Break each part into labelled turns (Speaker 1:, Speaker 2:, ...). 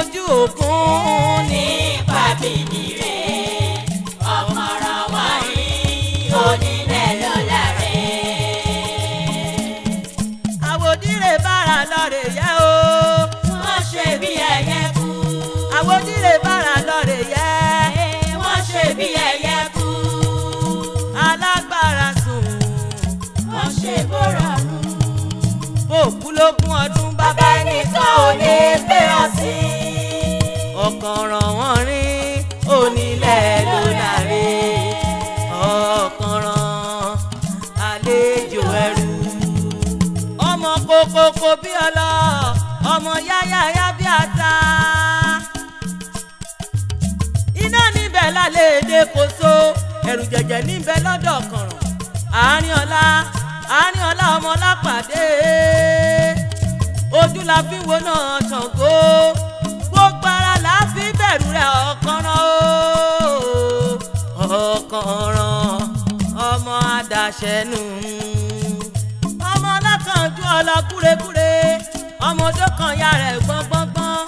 Speaker 1: mojú òkun
Speaker 2: nípa bìnírè ọ̀kànràn wọ̀nyí onílẹ̀ ló láre.
Speaker 1: Àwòdìrè bára lọ́rẹ̀ yẹ o.
Speaker 2: Wọ́n ṣe bí ẹyẹ kú.
Speaker 1: Àwòdìrè bára lọ́rẹ̀ yẹ.
Speaker 2: Wọ́n ṣe bí ẹyẹ kú.
Speaker 1: Alágbára sùn.
Speaker 2: Wọ́n ṣe bórọ̀rùn.
Speaker 1: Bòkú lógún ọdún
Speaker 2: bàbá ẹnìkan ò ní gbé ọ sí.
Speaker 1: Ọ̀kànràn wọn rí onílẹ̀ ló láre. Ọ̀kànràn àlejò ẹrú. Ọmọ kokoko bí ọlọ, ọmọ yáyáyá bí ata. Iná níbẹ̀ lálẹ́ èdè kòso, ẹ̀rù jẹ̀jẹ̀ níbẹ̀ lọ́dọ̀ ọ̀kànràn. Àárín ọlá, àárín ọlá ọmọ lápàdé. Ojú la fi ń wo náà Ṣàngó. Gbogbo ara la fi bẹ̀rù rẹ̀ ọ̀kànràn o. Ọ̀kànràn ọmọ àdàṣẹ́nu. Ọmọ ọlọ́kànjú ọlọ kúrekúre. Ọmọ odó kan ya rẹ̀ gbọ́ngbọ́ngbọ́n.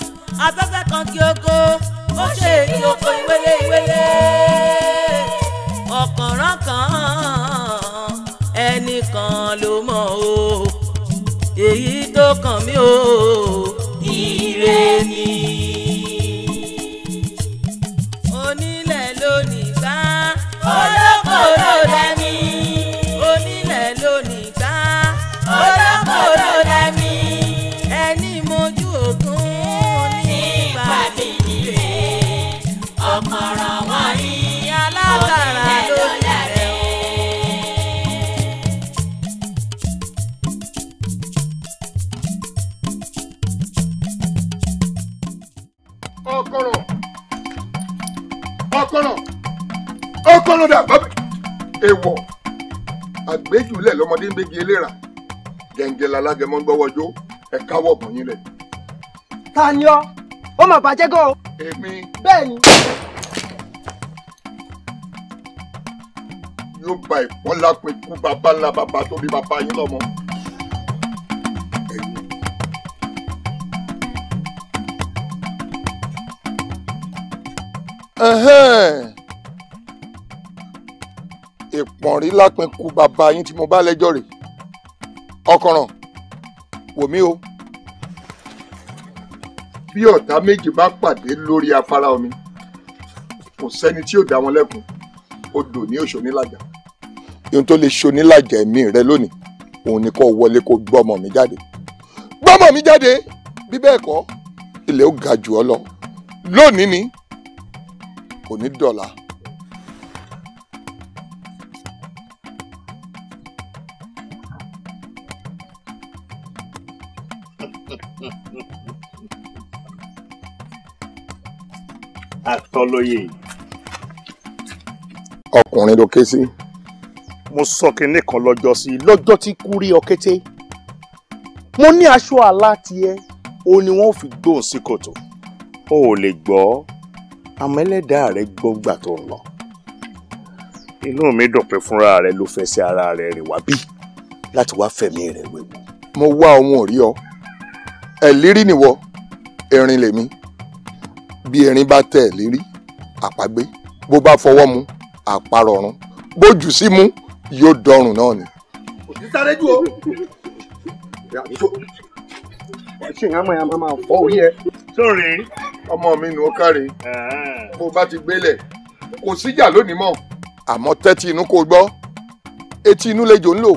Speaker 1: Afẹ́fẹ́ kan kí oko, ó ṣe èyí oko ìwélé ìwélé. Ọ̀kànràn kan ẹnìkan ló mọ̀ o. Èyí tó kàn mí o, ire ni. Onílẹ̀ ló ní gbá,
Speaker 2: olóko ló lẹ́mí.
Speaker 1: Onílẹ̀ ló ní gbá,
Speaker 2: olóko ló lẹ́mí.
Speaker 1: Ẹni mojú òkun
Speaker 2: nípa bìnírè ọ̀kànràn wọ̀nyí
Speaker 1: alágbára
Speaker 2: onílẹ̀
Speaker 1: ló
Speaker 2: ló láre.
Speaker 3: Ọ̀kànràn ọ̀kànràn ọ̀kànràn dà bàbá èèwọ̀ àgbéjúlẹ̀ lọ́mọdé ń gbégi eléra gẹ̀ǹgẹ̀ lalágẹmọ gbọ́wọ́jó ẹ káwọ́ ọ̀bọ̀n yín lẹ̀.
Speaker 4: Ta ni ọ́? Ó mà bàjẹ́ gan o.
Speaker 3: Èmi.
Speaker 4: Bẹ́ẹ̀ ni.
Speaker 3: Yóò ba ìpọ́n lápin kú bàbá ńlá bàbá tó bí bàbá yín lọ́mọ. Ìpọ̀nrí lápin kú bàbá yín tí mo bá lẹ́jọ́ rè. Ọ̀kànràn wò mí o. Bí ọ̀tá méjì bá pàdé lórí afárá omi, kò sẹ́ni tí yóò dá wọn lẹ́kun. Odò ní òṣònílàjà. Ohun tó lè ṣonílàjà ẹ̀mí rẹ lónìí, òun ni kó wọlé kó gbọ́mọ mi jáde. Gbọ́mọ mi jáde! Bí bẹ́ẹ̀ kọ́, ilẹ̀ ó ga jù ọ́ lọ. Lónìí ni, kò ní dọ̀la.
Speaker 5: Àtọ́lóye.
Speaker 3: Ọkùnrin ló ké sí.
Speaker 5: Mo sọ kinní kan lọ́jọ́ sí lọ́jọ́ tí kú rí ọkété. Mo ní aṣọ àlá tiẹ̀, ó ní wọ́n fi gbóhùn sí kòtò. O ò lè gbọ́, àmọ́ ẹlẹ́dàá rẹ gbọ́ngbà tó ń lọ. Inú mi dùn pé fúnra rẹ ló fẹsẹ̀ ara rẹ rìn wá bí láti wá fẹ̀mí rẹ wéwu.
Speaker 3: Mo wá ohun ò rí ọ. Ẹ̀lírí nìwọ, erin lèmi. Bí erin bá tẹ̀ lérí, àpagbé. Bó bá fọwọ́ mu, àparọ̀run. Bó jù sí mú, yóò dọrùn náà ni.
Speaker 4: Kò sí sáré jù o. Ṣé ìyá máa máa fọ́ orí ẹ?
Speaker 5: Sórí.
Speaker 3: Ọmọ mi nù ó káre. Bó bá ti gbélẹ̀, kò síjà lónìí mọ́. Àmọ́ tẹ́tí inú kò gbọ́. Etí inú lejò ń lò.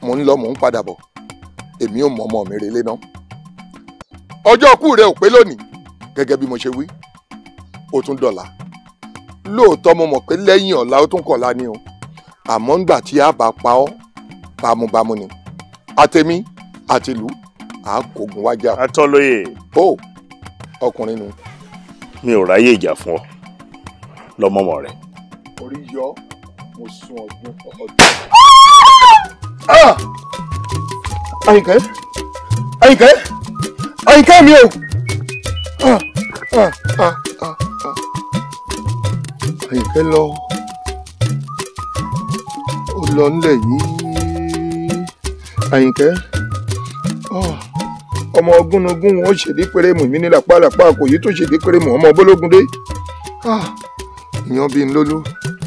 Speaker 3: Mò ń lọ, mò ń padà bọ̀. Èmi ò mọ ọmọ mi relé náà. Ọjọ́ ikú rẹ ò pé lónìí. Gẹ́gẹ́ bí mo ṣe wí, ó tún dọ̀la. Lóòótọ́ mo mọ̀ pé lẹ́yìn ọ̀la ó tún kọ̀la ni o. Àmọ́ ńgbà tí a bá pa ọ́, bámúbámú ni. Àtẹ̀mí àtìlú, à á kógun wájà.
Speaker 5: Àtọ́lóye.
Speaker 3: Ó ọkùnrin nu.
Speaker 5: Mi ò ráyè ìjà fún ọ lọ́mọmọ rẹ.
Speaker 3: Orí yọ, mo sun ọdún ọdún. Àyìnkẹ́! Àyìnkẹ́! Àyìnkẹ́ mi o! Àyìnkẹ́ lọ. Ó lọ nílẹ̀ yìí. Àyìnkẹ́. Ọmọ ogúnugún wọn ṣèdí péré mù mí ní làpálàpá kò yí tó ṣèdí péré mù ọmọ bólógúndé. Ìyan bíi ńlólú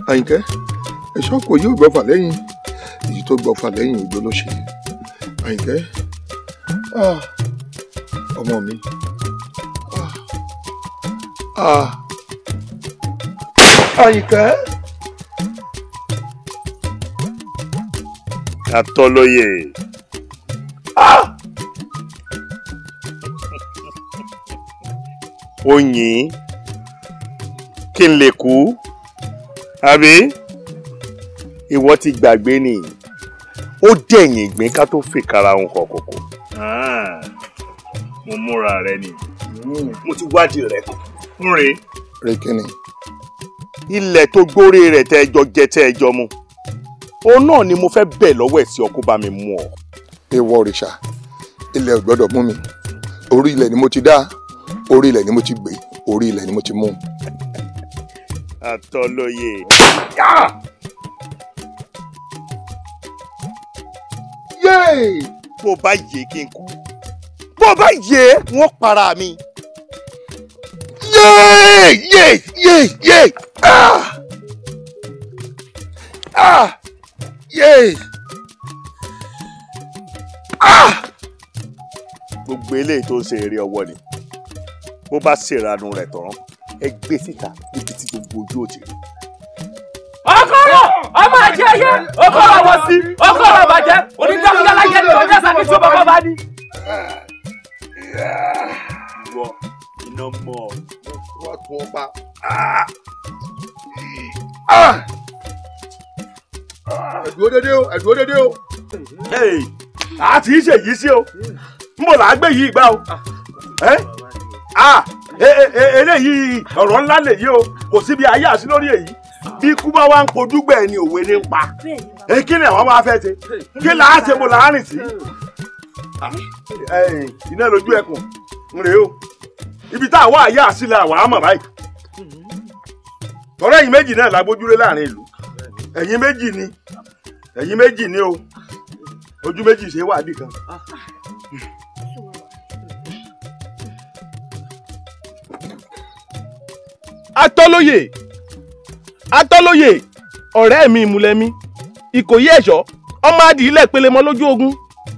Speaker 3: Àyìnkẹ́ ẹ̀ṣọ́ kò yóò gbọ́fà lẹ́yìn èyí tó gbọ́fà lẹ́yìn òjò ló ṣe. Àyìnkẹ́ ọmọ mi. Àyìnkẹ́.
Speaker 5: Atọ́lóyè. Oyin kí n lè kú àbí ìwọ ti gbàgbé ni ó dẹ̀yìn ìgbín ká tó fìkara ohun kọ̀kọ̀kọ̀. Mo múra rẹ ni mo ti wádìí rẹ ń rè.
Speaker 3: Rè kíni.
Speaker 5: Ilẹ̀ tó gbórí rẹ̀ tẹ́ ẹjọ́ jẹ tẹ́ ẹjọ́ mu òun náà ni mo fẹ́ bẹ̀ lọ́wọ́ ẹ̀ sí ọ kó bá mi mú ọ.
Speaker 3: Èèwọ̀ òrìṣà ilẹ̀ ò gbọ́dọ̀ mú mi orí ilẹ̀ ni mo ti dá orí ilẹ̀ ni mo ti gbé orí ilẹ̀ ni mo ti mú.
Speaker 5: Atọ́lóyè.
Speaker 3: Yéè!
Speaker 5: Bó bá yé kí n kú bó bá yé wọ́n para mi.
Speaker 3: Yéè! Yéè! Yéè! Yéè! Ah! Ah! Yéè! Ah!
Speaker 5: Gbogbo eléyìí tó ń ṣe eré ọwọ́ ni bó bá ṣèrànù rẹ̀ tán ẹ gbé síta níbi tí gbogbo ojú ò ti rí.
Speaker 6: Ọkọ̀rọ̀ ọmọ ẹ̀jẹ̀ yẹ ọkọ̀rọ̀ wọ̀ sí ọkọ̀rọ̀ bàjẹ́ onídàkúndà láyé ní ọjọ́ sàkí tí ó bàbá bá ní.
Speaker 5: Ìwọ iná mọ́ ọ.
Speaker 3: Wọ́n tún ọ pa. Ẹ̀dúró dédé o, ẹ̀dúró dédé o.
Speaker 5: A ti ṣe yìí sí o, n bò là á gbé yìí gbá o. Eléyìí ọ̀rọ̀ ńlá lèyí o, kò síbi ayé àti lórí èyí. Bí ikú bá wá ń kojú gbẹ̀ ni òwe ní pa. Kí ni àwọn máa fẹ́ ṣe? Kí là á ṣe mo là á rìn sí? Iná lójú ẹkùn ń rèé o. Ibi tá a wá ayé àsílẹ̀ àwa á mọ̀ báyìí. Tọ́lá ẹ̀yin méjì náà la gbójúlé láàrin ìlú. Ẹ̀yin méjì ni ẹ̀yin méjì ni o. Ojú méjì ṣe wà nìkan.
Speaker 7: Atọ́lóyè Atọ́lóyè ọ̀rẹ́ mi ìmùlẹ̀mí Ìkòyí ẹ̀ṣọ́ ọmọ adìyílẹ̀ pelemọ lójú ogun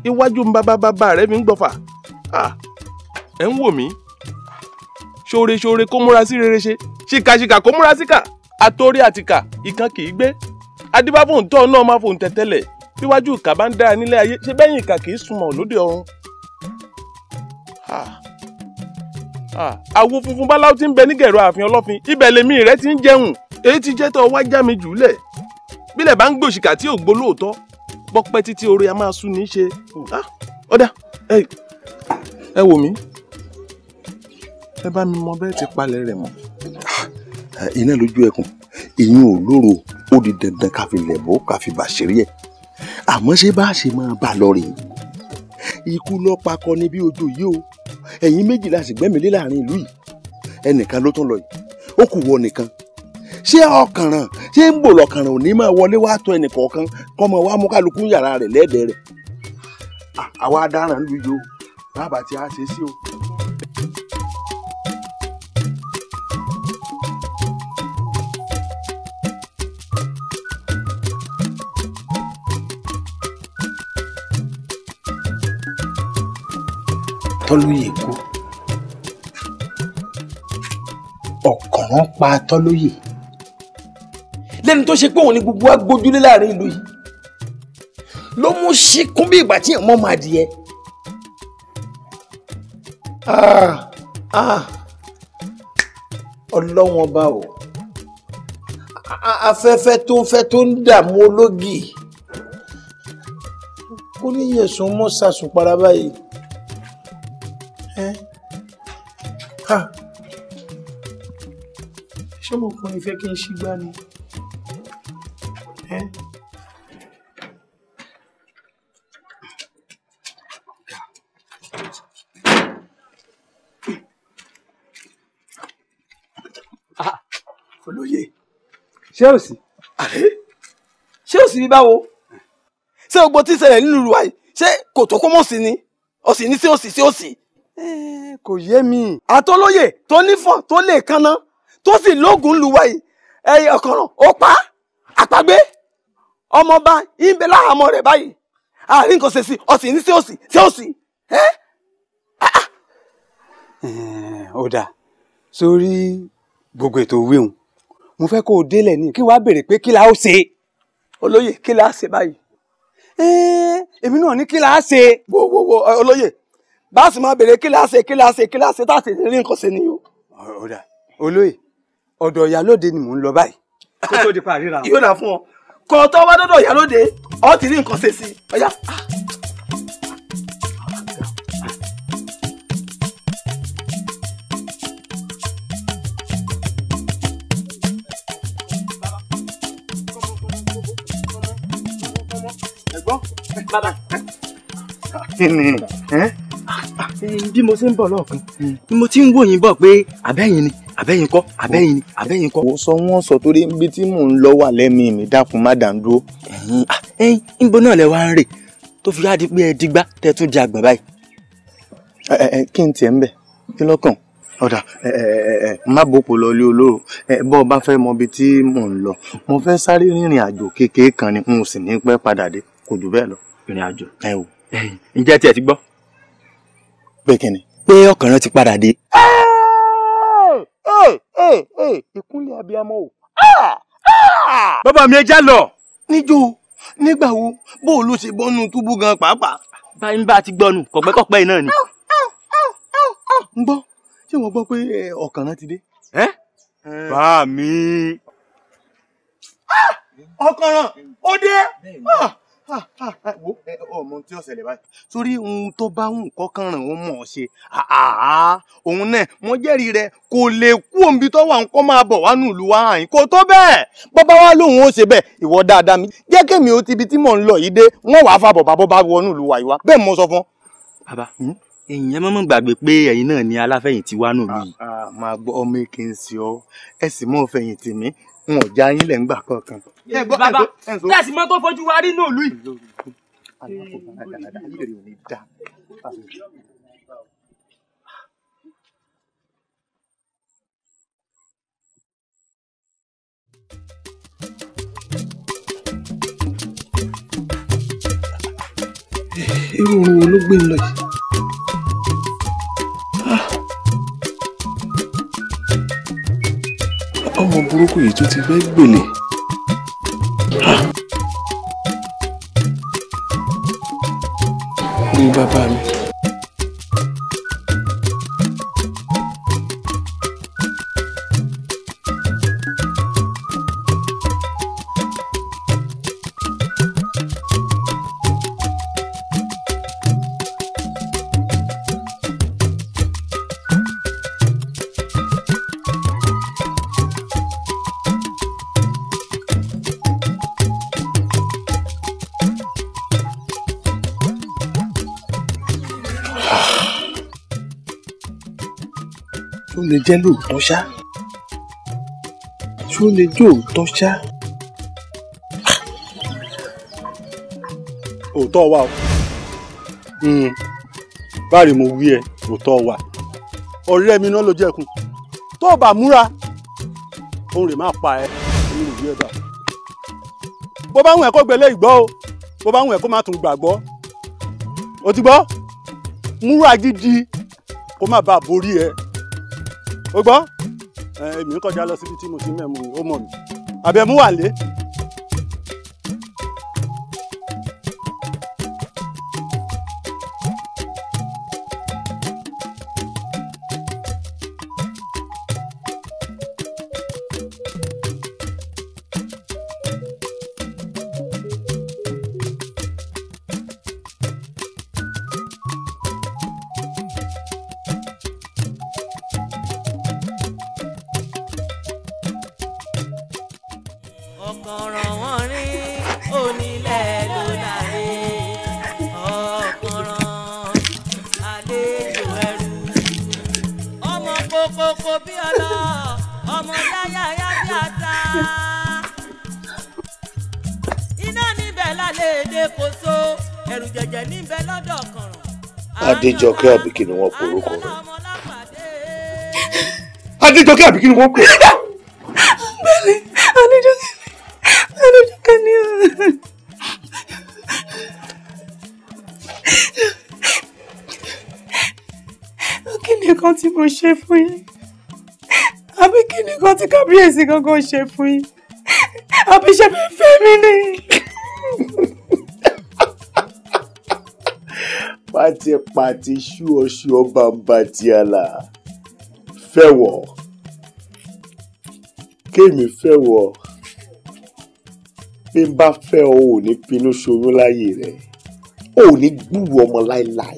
Speaker 7: iwájú ń bàbá bàbá rẹ̀ fi ń gbọ́fà. Ẹ̀ ń wò mí ṣoore ṣoore kó múra sí rere ṣe ṣìkàṣìkà kó múra síkà àtòrí àtìkà ìkan kì í gbé adébáfóun tọ́ náà máa fòun tẹ̀tẹ̀lẹ̀ bíwájú ìkà bá ń dára nílé ayé ṣe bẹ́yìn ìkà kì í sunmọ̀ lóde ọ̀run. Àwo funfun báláwo ti ń bẹ nígẹ̀rọ ààfin ọlọ́fin ibẹ̀ lèmi rẹ ti ń jẹun èyí ti jẹ́ tó wá já mi jùlẹ̀ bílẹ̀ bá ń gbòṣìkà tí ò gbó lóòótọ́ bọ́pẹ́ títí oore a máa sú ní í ṣe. Ọ̀dà ẹ wò mí ẹ bá mi mọ bẹ́ẹ̀ ti palẹ̀ rẹ̀ mọ́.
Speaker 8: Iná lójú ẹkùn ìyún ò lóro ó di dandan ká fi lẹ̀ bó ká fi bàṣírí ẹ̀ àmọ́ ṣé bá a ṣe máa bá a lọ rèé ikú ló pakọ ní bí ojú yìí o ẹ̀yin méjì la sì gbẹ́mìlé láàrin ìlú yìí ẹnìkan ló tún lọ yìí ó kù wọ nìkan ṣé ọkànràn ṣé ń bò lọkànràn ò ní máa wọlé wá tó ẹnìkọ̀ọ̀kan kọ́mọ wá mú kálukú yàrá rẹ̀ lẹ́ẹ̀dẹ̀ rẹ̀ àwa adaràn lu yìí o bàbá tí a ṣe sí o.
Speaker 9: Tọ́lóyè kú ọ̀kànràn pa Tọ́lóyè lẹ́nu tó ṣe pé òun ni gbogbo wa gbójúlé láàrin ìlú yìí ló mú síkún bí ìgbà tí èèyàn mọ́ máa dìé. Ọlọ́wọ́n ọba o afẹ́fẹ́ tó ń fẹ́ tó ń dààmú ológì kó níyẹ̀sùn mọ́ sàsùn para báyìí. Ṣé ọmọkùnrin fẹ́ kí n ṣígbá ni?
Speaker 4: Olóyè ṣé ò sí? Ṣé ò sí bí báwo? Ṣé gbogbo tí ń ṣẹlẹ̀ nínú ìlú wa yìí ṣé kò tó kó mọ̀ sí ni? Ó sì ní sí òsì sí òsì. Kò yé mi. Àtọ́lóyè tó nífọ̀n tó lè kanná tó sì lóògùn lu wa yìí, ẹyẹ ọ̀kànràn ó pa àpagbé ọmọọba ìbẹ láhàámọ́ rẹ̀ báyìí, àárín nǹkan ṣe sí, ó sì ní sí òsì sí òsì. Ó dáa, sórí gbogbo ètò wíhun mo fẹ́ kó o délẹ̀ ní kí wàá béèrè pé kí la ó ṣe. Olóyè, kí la ṣe báyìí? Èmi náà ní kí la ṣe. Wo wo wo olóyè, bá a sì máa béèrè kí la ṣe kí la ṣe kí la ṣe tá a sì rí nǹkan ṣe nìyó. Ó dáa olóyè, ọ̀dọ̀ ìyálóde ni mò ń lọ báyìí. Kó tó di pa àríra. Yóò dà fún ọ, kó tó wá dọ́dọ̀ ìyálóde ọ ti rí nǹkan ṣe sí i. Ọ̀yá.
Speaker 6: Bàbá.
Speaker 7: Kí ni?
Speaker 6: Bí mo ṣe ń bọ̀ lọ́ọ̀kan ni mo ti ń wò yín bọ̀ pé àbẹ́yìn ni àbẹ́yìn kọ́ àbẹ́yìn ni àbẹ́yìn kọ́.
Speaker 7: Ó sọ wọ́n sọ torí ibi tí mò ń lọ wà lẹ́mìí mi, dákun má dà ń dúró.
Speaker 6: Ẹ̀yin níbo náà lẹ wá ń rè tó fi wá di pé ẹ digbá tẹ tún di àgbọ̀n báyìí.
Speaker 7: Kí n tiẹ̀ ń bẹ̀ kí lọ́kàn ọ̀dà má bòpò lọ ilé olóró. Bọ́ ọ bá fẹ́ mọ ibi tí mò ń lọ, mo fẹ́ sáré rìnrìn àjò kékeré kan ni, n ò sì ní pẹ́ padà dé, kò jù bẹ́ẹ̀ lọ.
Speaker 6: Ìrìn àjò. Ǹjẹ́ tiẹ̀ ti gbọ́?
Speaker 7: Pé kí ni?
Speaker 6: Pé ọ̀kànràn ti padà dé.
Speaker 7: Ìkúnlẹ̀ abiyamọ o.
Speaker 6: Bàbá mi ẹ já lọ.
Speaker 7: Níjó nígbà wo bó o ló ṣe bọ́nú túbú gan pàápàá.
Speaker 6: Báyìí bá a ti gbọ́nu kọ̀pẹ́kọ̀pẹ́ náà ni.
Speaker 7: Ń gbọ́, ṣé wọ́n gbọ́ pé ọ̀kànràn ti dé?
Speaker 5: Bá mi.
Speaker 7: Ọ̀kànràn ó dé. Wo ọmọ tí ó ṣẹlẹ̀ báyìí, sórí ohun tó bá ń kọ́kànràn ó mọ̀ ọ́ ṣe, òun náà mo jẹ́rìí rẹ̀ kò lè kú òǹbi tó wà ń kọ́ máa bọ̀ wá nùlù wá àyìn kò tó bẹ́ẹ̀. Bọ́bá wa lòun ó ṣe bẹ́ẹ̀, ìwọ dáadáa mi jẹ́ kémi ó ti ibi tí mò ń lọ yìí dé, wọ́n wàá fa bọ̀bá bọ́bá wọnú ìlú wa yìí wá, bẹ́ẹ̀ mo sọ fún.
Speaker 6: Bàbá, èèyàn mọ́mọ́ gbàgbé pé ẹ̀yin náà ni aláfẹ̀yìntì wa nù mí.
Speaker 7: Máa gbọ́ ọmọ èké ń ṣe ọ, ẹ sì mọ́ fẹ̀yìntì mi, n ò já yín lẹ̀ ń gbà kankan.
Speaker 6: Bàbá, tẹ̀sí mọ́ tó fojú wa rí náà lù yìí.
Speaker 7: Irú oorun wo ló gbé ń lọ yìí?
Speaker 10: Ọmọ burúkú yìí tún ti fẹ́ gbèlè. Ní bàbá mi.
Speaker 7: Ṣó lè jẹ́ lóòótọ́ ṣá? Ṣó lè jẹ́ òótọ́ ṣá?
Speaker 5: Òótọ́ wà o. Báyìí mo wí ẹ, òótọ́ wà. Ọ̀rẹ́ mi náà ló jẹ́kun. Tó o bá múra, òun rè máa pa ẹ́, èmi lè wí ẹ bá. Bó bá wùn ẹ́ kó gbélé ìgbọ́ o, bó bá wùn ẹ́ kó má tún gbàgbọ́. O ti gbọ́? Múra gidi kó má bàa borí ẹ. O gbọ́? Èmi ń kọjá lọ síbi tí mo ti mẹ́mu, ó mọ̀ mí. Àbẹ̀mú wà lé.
Speaker 1: Ọ̀kànràn wọn rí onílẹ̀ ló láre, ọ̀kànràn àlejò ẹrú, ọmọ kókókó bí ọlọ, ọmọ yáyáyá bí ata. Iná níbẹ̀ lálẹ́ èdè kò so, ẹ̀rù jẹ̀jẹ̀ níbẹ̀ lọ́dọ̀ ọ̀kànràn,
Speaker 5: Adéjọkẹ́ àbí kí ni wọ́n pe orúkọ rẹ̀? Adéjọkẹ́ àbí kí ni wọ́n pè?
Speaker 11: Bẹ́ẹ̀ni, Adéjọkẹ́ Adéjọkẹ́ ni. Kí ni nǹkan tí mo ṣe fún yín? Àbí kí ni nǹkan tí kábíyèsí gangan ṣe fún yín? Àbí ṣe fẹ́ fẹ́ mi ni?
Speaker 5: Pátipàti ṣúọṣúọ bàǹbà tí a là fẹ́wọ̀ kémi fẹ́wọ̀ bí n bá fẹ́ ọ ò ní pinnu ṣoyún láyé rẹ̀ ò ní gbúrò ọmọ láéláé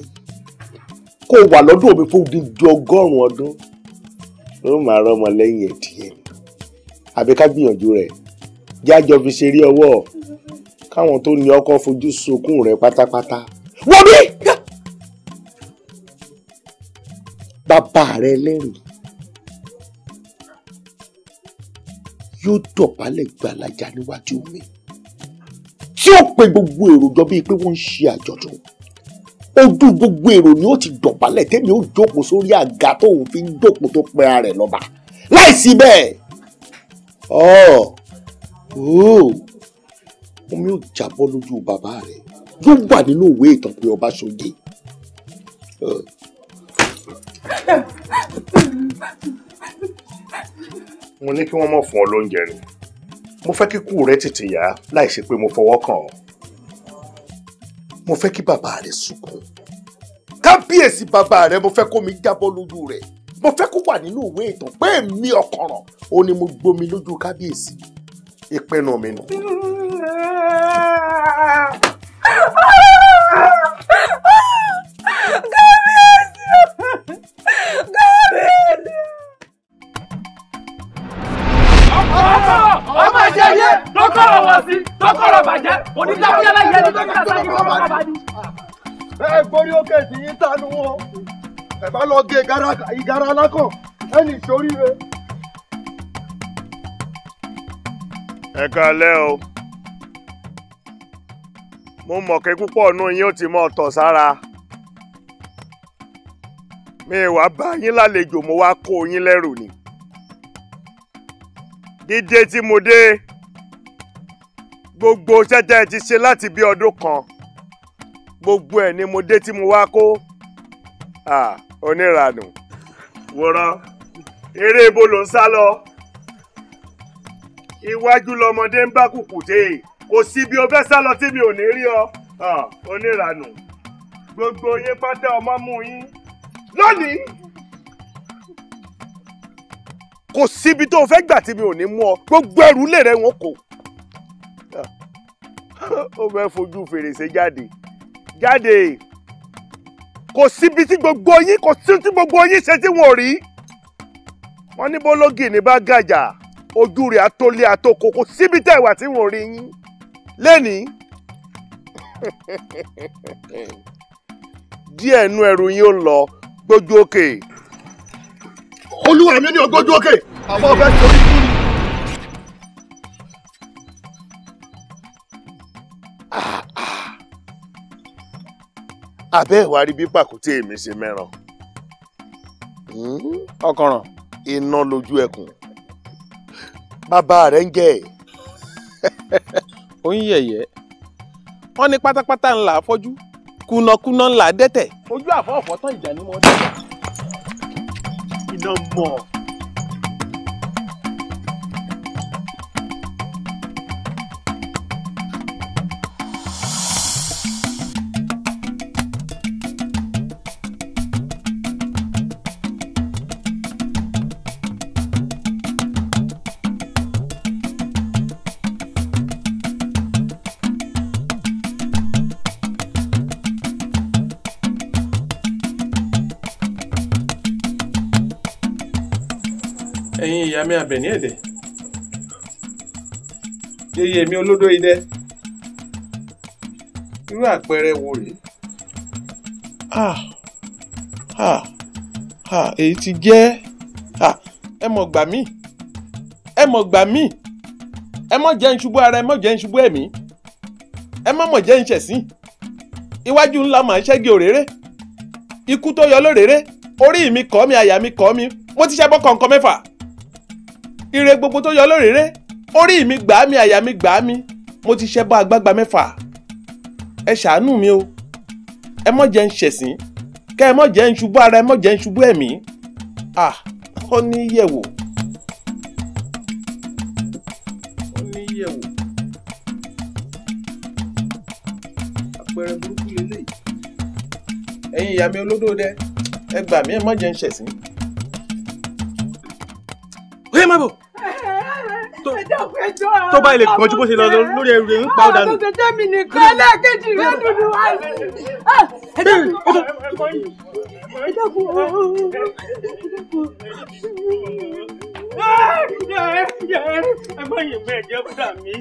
Speaker 5: kó wà lọ́dọ̀ mi fún odidi 100 ọdún ló máa rọ́mọ lẹ́yìn ẹ̀ díẹ̀ àbí ká gbìyànjú rẹ̀ jájọ fi ṣeré ọwọ́ káwọn tó ní ọkọ fojú sunkún rẹ̀ pátápátá. Wọ́n bí bàbá rẹ lẹ́rìn yóò dọ̀bálẹ̀ gbalaja níwájú mi tí ó pe gbogbo èrò jọ bíi pé wọ́n ń ṣe àjọ̀dún. Ojú gbogbo èrò ni ó ti dọ̀bálẹ̀ tẹ́mi ó jókòó sórí àga tóun fi ń jókòó tó pe ara rẹ̀ lọ́ba láìsí bẹ́ẹ̀ omi ò jábọ́ lójú bàbá rẹ̀ yóò wà nínú ìwé ìtàn pé ọba ṣoge. Mo ní kí wọ́n mọ̀ fún ọ lóúnjẹ ni mo fẹ́ kí kú rẹ tètè yá láì ṣe pé mo fọwọ́ kàn ọ́. Mo fẹ́ kí bàbá rẹ sunkún. Kábíyèsí bàbá rẹ mo fẹ́ kó mi jábọ́ lójú rẹ̀ mo fẹ́ kó wà nínú ìwé ìtàn pé èmi Ọ̀kànràn ó ní mo gbomi lójú kábíyèsí ìpinnu mi nù.
Speaker 6: Ọmọ ẹ̀jẹ̀ yé lọ́kọ̀rọ̀ wọ̀ sí lọ́kọ̀rọ̀ bàjẹ́ onídàbíyàlá yẹn ní dókítà sáyé kọ́ bàbá ni.
Speaker 3: Ẹ gbórí òkè tí yín tánú wọn ẹ bá lọ gé ìgara alákàn ẹnì ìṣoríire.
Speaker 5: Ẹ káalẹ́ o, mo mọ̀ pé púpọ̀ nù yín ó ti mọ̀ tọ̀ sára. Mi wá bá yín lálejò, mo wá kó yín lẹ́rù ni. Dídé tí mo dé, gbogbo ṣẹ́tẹ́ ti ṣe láti bí ọdún kan, gbogbo ẹ̀ ni mo dé tí mo wá kó. Oníranù wòran eré ibo ló ń sá lọ. Iwájú lọmọdé ń bá kùkùté, kò sí bí o fẹ́ sá lọ tí mi ò ní rí ọ. Oníranù gbogbo yín pátá ọmọ mú yín lónìí. Kò síbi tó o fẹ́ gbà tí mi ò ní mú ọ, gbogbo ẹrù lè rẹ wọn kò. Ó fẹ́ fojú fèrèsé jáde jáde. Kò síbi tí gbogbo yín, kò sí tí gbogbo yín ṣe tí wọn ò rí. Wọ́n ní bólógì ní bá gàjà ojú rẹ̀ àtólé àtòkò, kò síbi tẹ́ wà tí wọn ò rí yín lẹ́nìí. Díẹ̀ nú ẹrù yín ó lọ gbójú òkè.
Speaker 3: Olúwa mi ní ogójú òkè àmọ́ ọ̀fẹ́ torí kú ni.
Speaker 5: Abẹ́ ìwà rí bí pàkúté mi ṣe mẹ́ràn.
Speaker 7: Ọ̀kànràn.
Speaker 5: Iná lójú ẹkùn. Bàbá rẹ̀ ń jẹ́ ẹ̀.
Speaker 7: Ó ń yẹ̀yẹ́. Wọ́n ní pátápátá ńlá afọ́jú, kùnàkùnà ńlá dẹ́tẹ̀. Ojú àfọ̀fọ́ tán ìjà ni mo dẹ́tẹ̀.
Speaker 5: Iná mọ̀.
Speaker 7: Ẹ̀yin ìyá mi Àbẹ̀ní ẹ̀dẹ̀, yeye mi olódó idẹ, irú àpẹẹrẹ wo rèé? Èyí ti jẹ́. Ẹ mọ̀ gbà mí, ẹ mọ̀ gbà mí, ẹ mọ̀ jẹ́ ń ṣubú ara, ẹ mọ̀ jẹ́ ń ṣubú ẹ̀mí, ẹ mọ̀ mọ̀ jẹ́ ń ṣẹ̀sín. Iwájú ńlá màá ṣẹ́gi òréré, Ikú tó yọ lórèré, orí mi kọ́ mi, àyà mi kọ́ mi, mo ti ṣẹbọ kọ̀ǹkan mẹ́fà. Ire gbogbo tó yọ lórèré, orí mi gbà mí, àyà mi gbà mí, mo ti ṣẹbọ àgbàgbà mẹ́fà. Ẹ ṣàánú mi o, ẹ mọ̀ jẹ́ ń ṣẹ̀sín, kẹ́ ẹ mọ̀ jẹ́ ń ṣubú ara, ẹ mọ̀ jẹ́ ń ṣubú ẹ̀mí. Ah, ó ní yẹ̀wò. Ó ní yẹ̀wò. Àpẹẹrẹ burúkú lélẹ́yìí. Ẹ̀yin ìyá mi olódódẹ, ẹ gbà mí, ẹ má jẹ́ ń ṣẹ̀sín.
Speaker 6: Ó yẹ má bọ̀. Tó bá ilé gbọ́njú bó ṣe lọ lórí ẹrù rẹ̀ ń pa ó dànù.
Speaker 11: Àwọn tó jẹ́ mi nìkan ẹlẹ́ẹ̀kejì rẹ̀ dúdú wá sí. Ẹ dákun.
Speaker 6: Ẹ má yìn mí, ẹ̀jẹ̀ bọ́dà mi.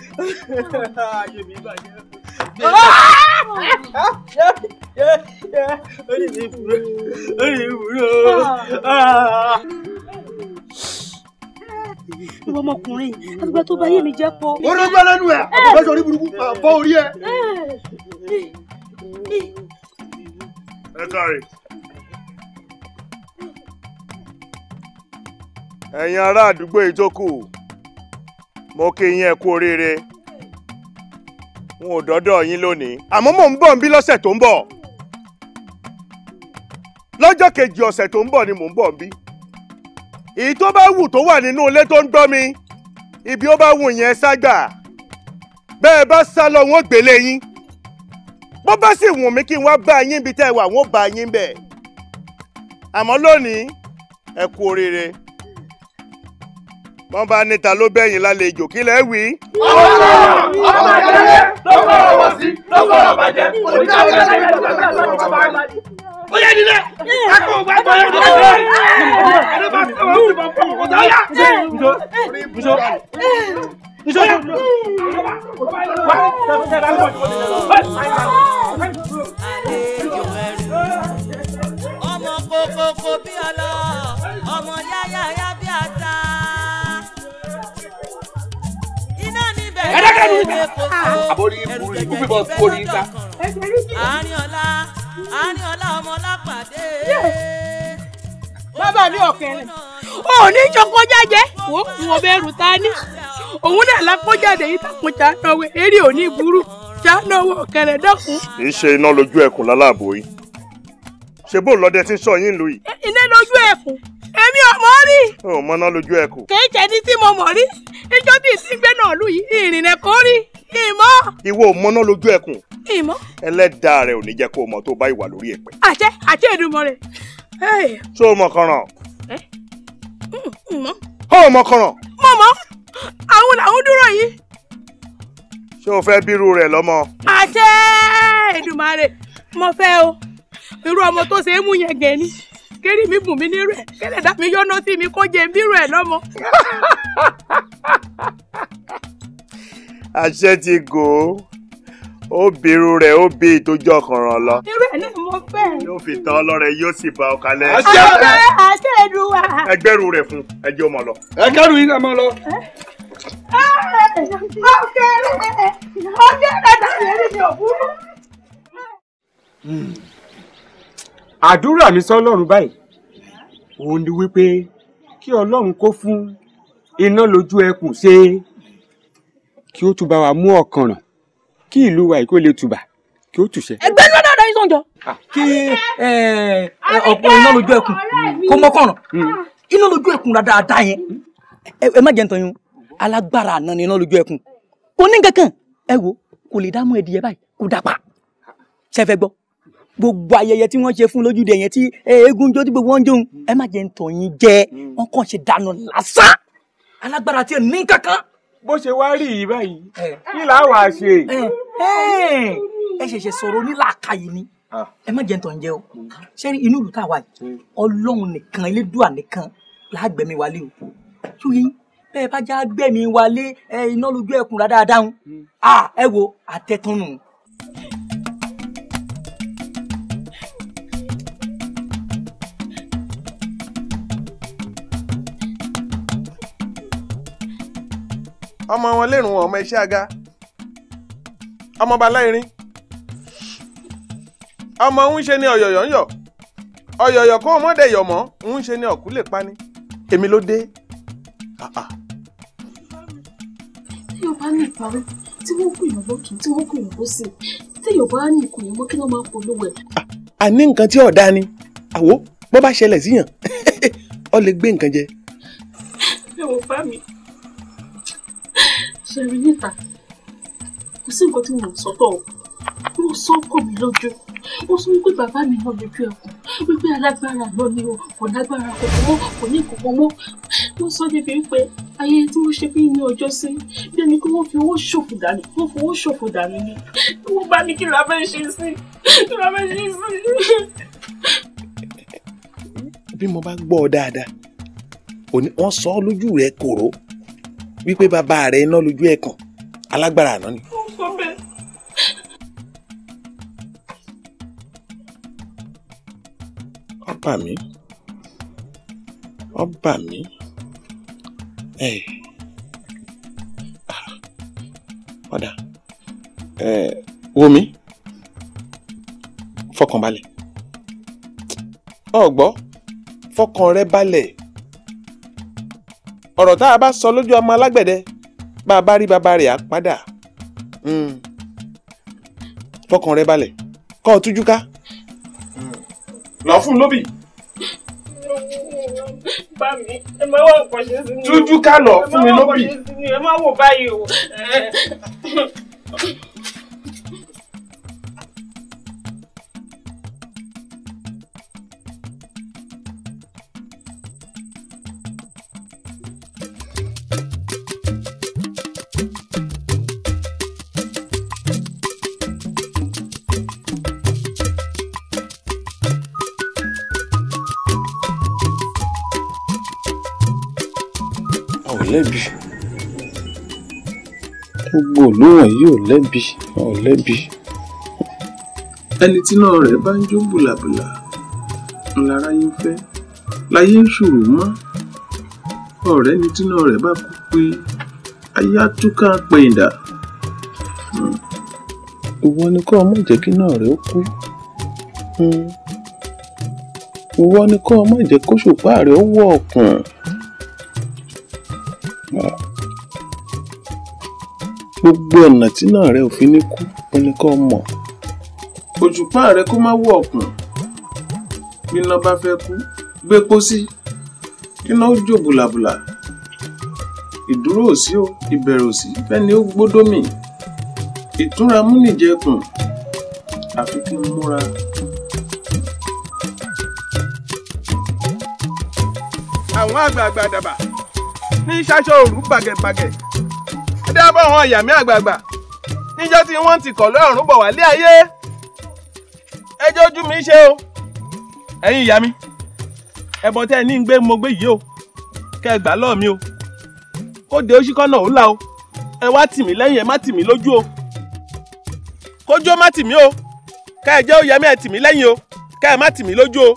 Speaker 6: Ayé mi bàjẹ́. Orí mi burú, orí mi burú.
Speaker 11: Ìwọ ọmọkùnrin, àtùgbà tó bá yé mi jẹ́ pọ̀.
Speaker 3: Ó rọ́gbà lẹ́nu ẹ̀, àbúrò orí burúkú, fọ́ orí ẹ̀.
Speaker 5: Ẹ káre. Ẹ̀yin ará àdúgbò yìí tó kù, mo kí yín ẹ kú oríire. N ò dọ́dọ̀ yín lónìí, àmọ́ mò ń bọ̀ ń bí lọ́sẹ̀ tó ń bọ̀. Lọ́jọ́ kejì ọ̀sẹ̀ tó ń bọ̀ ni mò ń bọ̀ ń bí. Èyí tó bá wù tó wà nínú ilé tó ń gbọ́ mi, ibi ó bá wù yẹn ságbà. Bẹ́ẹ̀ bá sá lọ, wọ́n gbélé yín. Bó bá sì wù mí kí n wá bá yín ibi tẹ́ ẹ wà, wọ́n bá yín bẹ̀. Àmọ́ lónìí, ẹ kú oríire. Wọ́n bá níta ló bẹ̀yìn lálejò, kí lẹ́ wí.
Speaker 6: Ọmọ ìdílé ló kọ́ra wọ̀ sí, ló kọ́ra bàjẹ́, ó yẹ nílẹ̀, ẹ kò gbà gbọ́ yẹn nílẹ̀. Ẹni bá sọ wọn kò bọ̀ kò tó yá.
Speaker 1: Ọmọ kókókó bí ọlọ, ọmọ yáyáyá bí ata. Iná níbẹ̀ ní kókó.
Speaker 6: Àbórí burú bíbọ̀ kórìí ta.
Speaker 1: Àárín ọ̀la, àárín ọ̀la ọmọ ọlápàdé.
Speaker 11: Bàbá mi ọ̀kẹ́rẹ́, ò ní jọkọ jáde, wò wọ́n bẹ̀rù ta ní. Òun náà lápọ́jáde yìí takùn jánáwó, eré ò ní burú, jánáwó ọ̀kẹ́rẹ́ dẹ́kun.
Speaker 5: Kì í ṣe iná lójú ẹkùn láláàbò yìí. Ṣé bó lọ́dẹ tí ń sọ yín lù yìí?
Speaker 11: Iná lójú ẹkùn, èmi ò mọ̀ rí.
Speaker 5: Ò mọ iná lójú ẹkùn.
Speaker 11: Kì í jẹ́ ní tí mo mọ̀ rí, ijó tí ìsíngbé náà lù yìí, ìrìnà kò rí, ìmọ̀.
Speaker 5: Ìwọ ò mọ iná lójú ẹkùn.
Speaker 11: Ìmọ̀.
Speaker 5: Ẹlẹ́dàá rẹ ò ní jẹ́ kó o mọ̀ tó bá ìwà lórí ẹ̀pẹ̀.
Speaker 11: Àṣẹ àti Èdùmàrè.
Speaker 5: Ṣé o mọ̀ kànràn?
Speaker 11: Mọ̀.
Speaker 5: Ó mọ̀ kànràn.
Speaker 11: Mo mọ̀, àwọn làwọn dúró yìí.
Speaker 5: Ṣé o fẹ́ bírú rẹ̀ lọ́mọ?
Speaker 11: Àṣẹ Èdùmàrè, mo fẹ́ o. Irú ọmọ tó ṣe é mú yẹn gẹ̀ ni. Kéré mi bùn mí nírú ẹ̀, kẹ́lẹ̀dá mi yọ́nà sí mi kó jẹ bírú ẹ̀ lọ́mọ.
Speaker 5: Àṣẹ ti gò ó. Ó bírú rẹ̀, ó bí ìtọ́jú ọkànràn lọ.
Speaker 11: Irú ẹ̀ náà mo fẹ́.
Speaker 5: Yóò fi tán ọlọ́rẹ̀, yóò sì bá ọ kalẹ̀.
Speaker 11: Àṣẹ àṣẹ Èdùwà.
Speaker 5: Ẹgbẹ́rú rẹ̀ fún, ẹ jẹ́ ó máa lọ.
Speaker 3: Ẹgbẹ́rú yín náà máa lọ.
Speaker 11: Ọ̀kẹ́rẹ́ ọ̀kẹ́rẹ́ dàbí ẹni mi ò burú.
Speaker 4: Àdúrà mi sọ́lọ́run báyìí òun ni wípé kí Ọlọ́run kó fún iná lójú ẹkùn ṣe kí ó tún bá wa mú ọ̀kànràn kí ìlú wa yìí kó lè tùbà kí ó tùṣẹ.
Speaker 12: Ẹgbẹ́ náà dáadáa yín sọ̀njọ́. Kí ọ̀pọ̀ iná lójú ẹkùn kó mọ́kànràn iná lójú ẹkùn dáadáa yẹn ẹ má jẹ́ ń tàn yín alágbára àná ni iná lójú ẹkùn kò ní kankan ẹ wo kò lè dámú ẹdìyẹ báyìí kò dàpà ṣẹfẹ gbọ́ gbogbo ayẹyẹ tí wọ́n ṣe fún lójúde yẹn tí eégún jó tí gbogbo wọn jóun ẹ má jẹ́ ń tàn yín jẹ wọ́n kàn ṣe dànù lásán alágbára tí ò ní kankan.
Speaker 4: Bó ṣe wá rí yìí báyìí kí là wàá ṣe.
Speaker 12: Ẹ ṣẹ̀ṣẹ̀ sọ̀rọ̀ onílàákàyè ni ẹ má jẹ́ ń tàn yín jẹ o ṣé inú ìlú tá a wà yìí Ọlọ́run nìkan Elédùà nìkan lágbẹ̀mí wálé o ṣùgbọ́n bẹ́ẹ̀ bá já gbẹ̀mí wálé iná lójú ẹkùn dáadáa ń ẹ wo àtẹ̀túnú.
Speaker 7: Ọmọ wọn lérùn ọmọ iṣẹ́ aga Ọmọọba láìrin ọmọ ń ṣe ni ọ̀yọ̀yọ̀ ń yọ̀ ọ̀yọ̀yọ̀ kó ọmọdé yọ̀ mọ́ ń ṣe ni ọ̀kú lè pani èmi ló dé.
Speaker 13: Tí yóò bá ní ìparí tí wọ́n kù yàn lọ́tún tí wọ́n kù yàn lọ́sì tí yóò bá ní ìkùn yẹn mọ́ kí ló máa polówó ẹ̀.
Speaker 7: Àní nǹkan tí ọ̀dà ni àwo bó bá ṣẹlẹ̀ síyàn ọ lè gbé nǹkan jẹ.
Speaker 13: Ẹ wò bá mi ṣe rí níta kò sí nǹkan tí mo sọ tọ̀ ọ́ wọ́n sọ ọkọ mi lójú wọ́n sọ wípé bàbá mi náà lójú ẹkùn wípé alágbára náà ni o kò lágbára kankan mọ́ kò ní kankan mọ́ wọ́n sọ débi wípé ayẹyẹ tí wọ́n ṣe bí ní ọjọ́ sí bí ẹni pé wọ́n fi owó ṣòfò dànù wọ́n fi owó ṣòfò dànù ni wọ́n bá ní kí la fẹ́ ṣe sí kí la fẹ́ ṣe sí.
Speaker 7: Bí mo bá gbọ́ ọ dáadáa òní wọ́n sọ ọ́ lójú rẹ kòró wípé bàbá rẹ iná lójú ẹ̀kàn alágbára àná ni.
Speaker 13: Ó sọ bẹ́ẹ̀.
Speaker 7: Ó bà mí ó bà mí ẹ padà ẹ wo mi fọkàn balẹ̀ ọ gbọ́ fọkàn rẹ balẹ̀ ọ̀rọ̀ tá a bá sọ lójú ọmọ alágbẹ̀dẹ bá a bá rí bàbá rẹ̀ á padà fọkàn rẹ balẹ̀ kọ́ ọ tújú ká lọ fún lóbì.
Speaker 13: Bá mi, ẹ má wá nǹkan ṣe sí mi.
Speaker 7: Tújú ká lọ fún mi lóbì.
Speaker 13: Ẹ má wò báyìí o.
Speaker 10: Lẹ́bi gbogbo ìlú wọ̀nyí ò lẹ́bi ò lẹ́bi.
Speaker 7: Ẹni tí iná rẹ̀ bá ń jó bùlàbùlà ńlára yín fẹ́ láyé ń ṣòro mọ́ ọ̀rẹ́ ni tí iná rẹ̀ bá kú pé ayé á túká pẹ̀yìndà. Ìwọ ni kó o má jẹ́ kí iná rẹ̀ ó kú. Ìwọ ni kó o má jẹ́ kó ṣùpá rẹ̀ ó wọ̀ ọ̀kùn. Gbogbo ọ̀nà tí náà rẹ ò fi ní kú ni kò mọ̀. Òṣùpá rẹ kó má wọ̀ ọ̀kùn bí iná bá fẹ́ kú gbé pósí kí iná ó jó bùlàbùlà. Ìdúró ò sí o ìbẹ̀rù ò sí fẹ́ni ó gbódó mì ìtúnra múnìjẹkùn àfi kí n múra. Àwọn àgbààgbà dàbà ní ṣaṣọ òru bàgẹ̀bàgẹ̀ dábọ̀ àwọn ìyá mi àgbààgbà níjọ́ tí wọ́n ti kọ̀ lọ́rùn bọ̀ wálé ayé ẹjọ́ ojú mi ṣe o ẹ̀yin ìyá mi ẹbọ tẹ́ ẹ ní ń gbé mo gbé yìí o kẹ́ ẹ gbà lọ́ọ̀ mi o kó de oṣù kọ́nà ó là o ẹ wá tì mí lẹ́yìn ẹ má tì mí lójú o kójú ó má tì mí o kẹ́ ẹ jẹ́ ó yẹ mí ẹ tì mí lẹ́yìn o kẹ́ ẹ má tì mí lójú o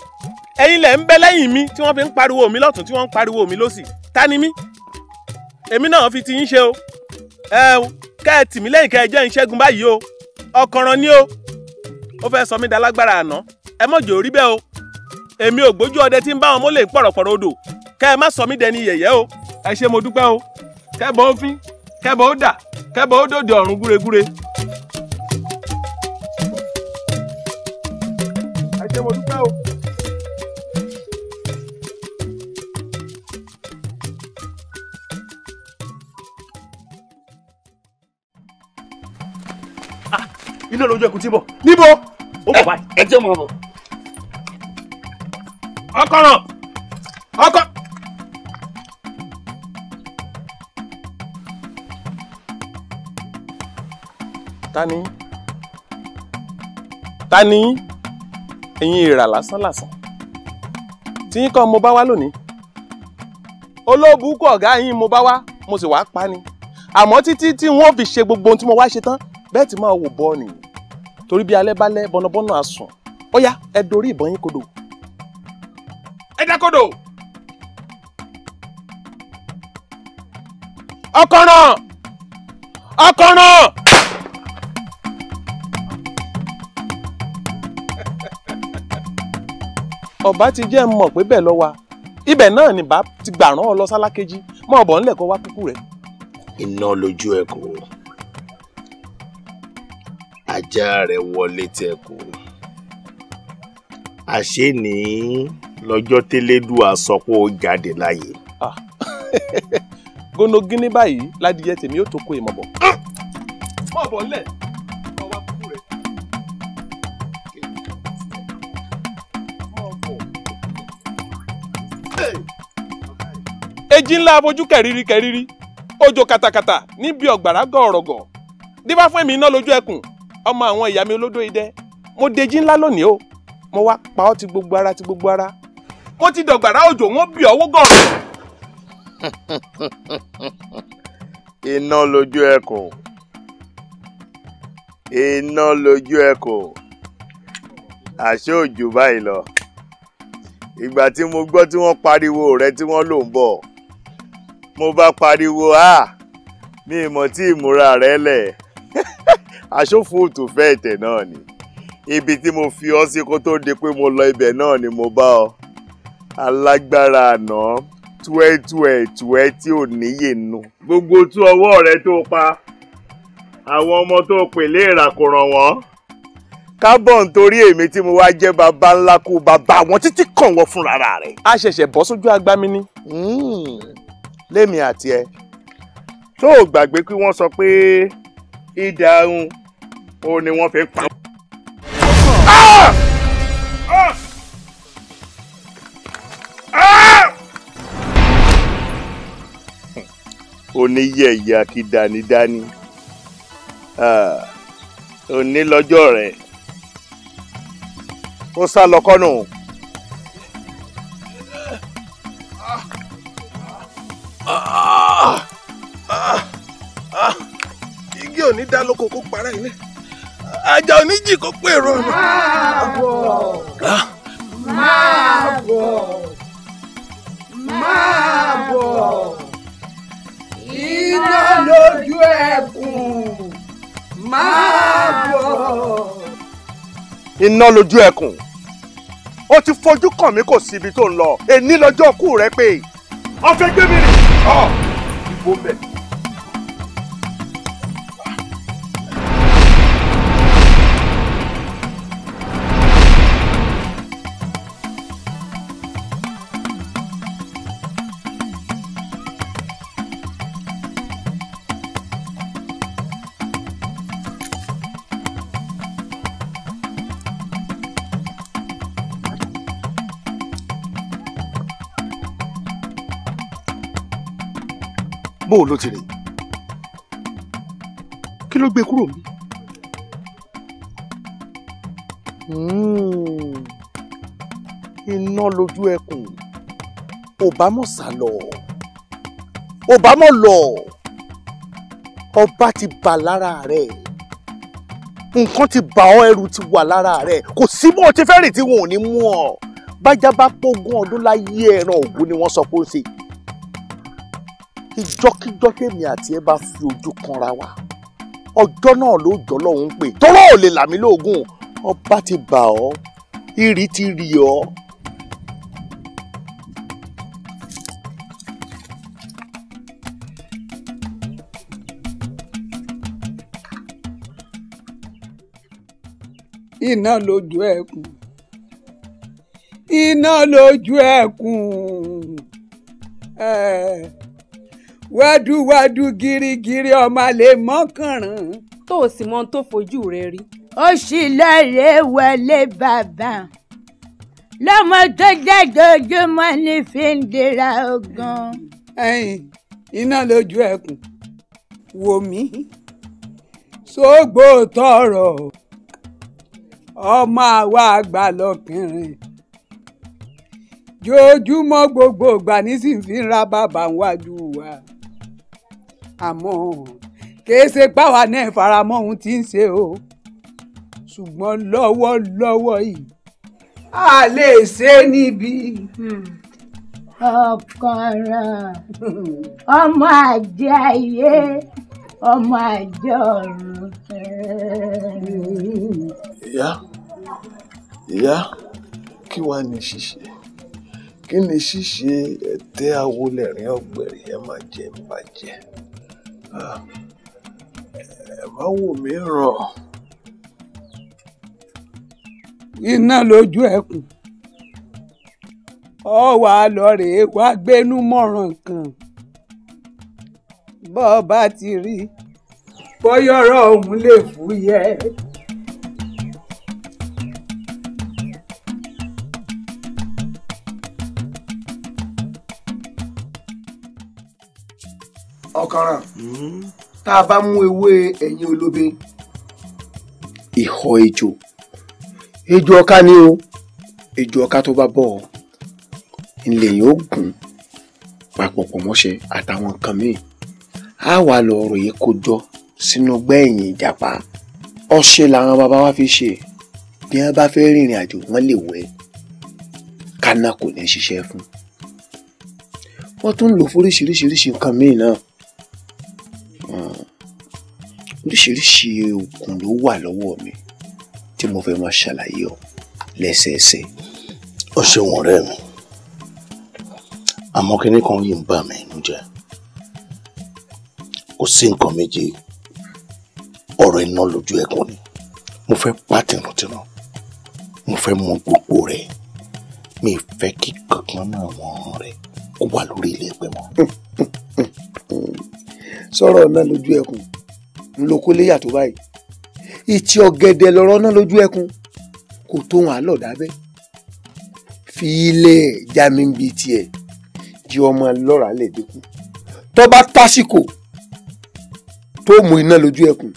Speaker 7: ẹ̀yin lẹ̀ ń bẹ lẹ́yìn mi tí wọ́n fi ń pariwo mi lọ́tún tí wọ́n ń pariwo mi lósì ta ni mí èmi náà fi ti yín ṣe o ẹ o kẹ́ ẹ tì mí lẹ́yìn kẹ́ ẹ jẹ́ ń ṣẹ́gun báyìí o ọ̀kànràn ni o ó fẹ́ sọ mí dalágbára àná ẹ mọ̀ jò rí bẹ́ẹ̀ o èmi ò gbójú ọdẹ tí ń bá wọn mólè pọ̀rọ̀pọ̀rọ̀ odò kẹ́ ẹ má sọ mí dẹni yẹ̀yẹ́ o ẹ ṣé mo dúpẹ́ o kẹ́bọ̀ ó fín kẹ́bọ̀ ó dà kẹ́bọ̀ ó dòde ọ̀run gúregúre. Ẹ ṣé mo dúpẹ́ o.
Speaker 6: Iná lójú ẹkùn tí ń bọ̀.
Speaker 7: Níbo?
Speaker 6: Ó bọ̀ báyìí.
Speaker 9: Ẹ jẹ́ mọ̀ bọ̀.
Speaker 7: Ọkọ̀ràn ọkọ̀. Tani tani ẹ̀yin èèrà lásán lásán tí yín kọ́ mo bá wá lónìí olóòbùkún ọ̀gá yín mo bá wá mo sì wá pa ni àmọ́ títí tí wọ́n fi ṣe gbogbo ohun tí mo wá ṣe tán bẹ́ẹ̀ tí máa wò bọ́ nìyí torí bí alẹ́ bá lẹ́ bọ́nàbọ́nà àsùn ó yá ẹ dorí ìbọn yín kodò ẹ dá kodò ọkọ̀ràn ọkọ̀ràn. Ọba ti jẹ́ mọ̀ pé bẹ́ẹ̀ lọ wa ibẹ̀ náà ni bá ti gbà rán ọ lọ sálákejì mọ́ ọ̀bọ̀ ńlẹ̀ kó wá kúkú rẹ̀.
Speaker 5: Iná lójú ẹkùn, ajá rẹ̀ wọlé tẹkùn, àṣé ní lọ́jọ́ tẹ́lẹ́dùá sọ pé ó jáde láyé.
Speaker 7: Gónógíní báyìí ládìyẹ tèmi ó tó kó ìmọ̀ bọ̀. Mọ́ ọ̀bọ̀ ńlẹ̀ kó wá kúkú rẹ̀. Èjì ńlá abojú kẹ̀rírí kẹ̀rírí, òjò kàtàkàtà níbi ọ̀gbàrá gọ̀ọ̀rọ̀gọ̀. Dífá fún èmi iná lójú ẹkùn, ọmọ àwọn ìyá mi olódó idẹ. Mo dejì ńlá lónìí o, mo wá pa ọ́ ti gbogbo ara ti gbogbo ara. Mo ti dọ̀gbàrá òjò, wọ́n bí ọwọ́ gọ̀ọ̀rọ̀.
Speaker 5: Iná lójú ẹkùn, iná lójú ẹkùn, àṣé òjò báyìí lọ. Ìgbà tí mo gbọ́ tí wọ́n pariwo rẹ tí wọ́n lò ń bọ̀, mo bá pariwo a mi mọ̀ tí ìmúra rẹ lẹ̀. Aṣòfò tó fẹ́ ẹ̀tẹ̀ náà ni ibi tí mo fi ọ́ sí kó tó di pé mo lọ ibẹ̀ náà ni mo bá ọ. Alágbára àná túẹ́túẹ̀túẹ́ tí ò níyè nu. Gbogbo tú ọwọ́ rẹ tó pa àwọn ọmọ tó pè léèrà kò ràn wọ́n. Kábọ̀ nítorí èmi tí mo wá jẹ́ bàbá ńlá kú bàbá wọn títí kàn wọ́n fúnra rẹ̀.
Speaker 7: A ṣẹ̀ṣẹ̀ bọ́ sójú agbami ni.
Speaker 5: Lémi àti ẹ tó o gbàgbé pé wọ́n sọ pé idà ń o ni wọ́n fi pa. Oníyẹ̀yẹ̀ àti dánidání òní lọ́jọ́ rẹ̀ ó sá lọ kọ́nù.
Speaker 7: Igi ò ní dá lóko kó para ilé, ajá ò ní jì kó pé èrò ọ̀nà.
Speaker 14: Máa bọ̀, máa bọ̀, máa bọ̀, iná lójú ẹkùn, máa bọ̀.
Speaker 5: Iná lójú ẹkùn, ó ti fojú kàn mí kò síbi tó ń lọ, èní lọ́jọ́ kú rẹ pé ọ̀fẹ́ gbé mi rìn.
Speaker 7: Ìbò bẹ̀.
Speaker 5: Bó o ló ti rìn, kí ló gbé kúrò mi? Iná lójú ẹkùn, Òbámọ̀ sá lọ, Òbámọ̀ lọ, ọba ti bà lára rẹ̀, nǹkan ti bà ọ́, ẹrù ti wà lára rẹ̀, kò sí bó o ti fẹ́ rìn tí wọn ò ní mú ọ. Bájá bá pógún ọdún láyé ẹran ògún ni wọ́n sọ pé ó ṣe. Ìjọ́kíjọ́ tèmi àti ẹ bá fi ojú kanra wa, ọjọ́ náà ló jọ lọ́hùn pé tọ́rọ́ ò lè là mí lóògùn. Ọba ti bà ọ́, ìrì ti rì ọ́.
Speaker 14: Iná lójú ẹkùn, iná lójú ẹkùn, wádùwádù gírígírí ọmọ lè mọ́kànrán.
Speaker 15: Tó o sì mọ ohun tó fojú rẹ rí.
Speaker 16: Ó sì lọ́ọ̀rẹ́ wọlé bàbá lọ́mọ tó jáde ojúmọ́ ní fi ń dira ogun.
Speaker 14: Ẹ̀yin iná lójú ẹkùn, wò mí sógbó tọrọ ọmọ àwa àgbà lọkùnrin jojúmọ́ gbogbo ìgbà nísìnyí fi ń ra bàbá wájú wa, àmọ́ kìí ṣe páwa náà faramọ́ ohun tí ń ṣe o, ṣùgbọ́n lọ́wọ́lọ́wọ́ yìí a lè ṣe é níbí.
Speaker 16: Ọ̀kànràn ọmọ àjẹ ayé ọmọ àjẹ ọ̀run.
Speaker 8: Ìyá, ìyá,
Speaker 17: Kí wàá ní ṣíṣe? Kí ni ṣíṣe? Ẹ̀tẹ́ awo lẹ̀rín ọ̀gbẹ̀rì, ẹ má jẹ́ ń bàjẹ́. Ẹ má wò mí ràn.
Speaker 14: Iná lójú ẹkùn ọ wà lọ rèé wá gbénú mọ̀ràn kan bọ́ ọ bá ti rí bọ́yọ̀rọ̀ òun lè fúyẹ́.
Speaker 18: Ọ̀kànràn, tá a bá mú ewé ẹ̀yìn olóbe, ìhọ́ ejò, ejò ọ̀ká ni o, ejò ọ̀ká tó bá bọ̀ ọ́ ilẹ̀ yóò gùn papọ̀ pọ̀ mọ́ṣẹ́ àtàwọn nǹkan míì, á wà lọ ọ̀rọ̀ yìí kó jọ sínú gbẹ̀yìn ìjàpá. Ọṣẹ làwọn bàbá wa fi ṣe, bí wọ́n bá fẹ́ rìnrìn àjò wọ́n lè wẹ̀, kánà kò ní ṣiṣẹ́ fún. Wọ́n tún ń lò fún oríṣiríṣiríṣi nǹkan míì náà. Oríṣiríṣi oògùn ló wà lọ́wọ́ mi tí mo fẹ́ máa ṣàlàyé ọ lẹ́sẹẹsẹ.
Speaker 8: Ó ṣeun ọ̀rẹ́ mi, àmọ́ kinní kan yìí ń bà mí inú jẹ́. Kò sí nǹkan méjì, ọ̀rọ̀ iná lójú ẹkùn ni. Mo fẹ́ pa tìrantìran, mo fẹ́ mọ gbogbo rẹ̀, mi fẹ́ kí kankan náà wọ́n rẹ̀ kó wà lórí ilé ẹgbẹ́ mọ́.
Speaker 18: Sọ̀rọ̀ náà lójú ẹkùn ń lo kó léyà tó báyìí, ìtì ọ̀gẹ̀dẹ̀ lọ̀rọ̀ náà lójú ẹkùn kò tó wọn àlọ́ dábẹ́. Fi ilé jámi ń bi tiẹ̀ jí ọmọ lọ́ra lè dínkù tó bá tásìkò tó mú iná lójú ẹkùn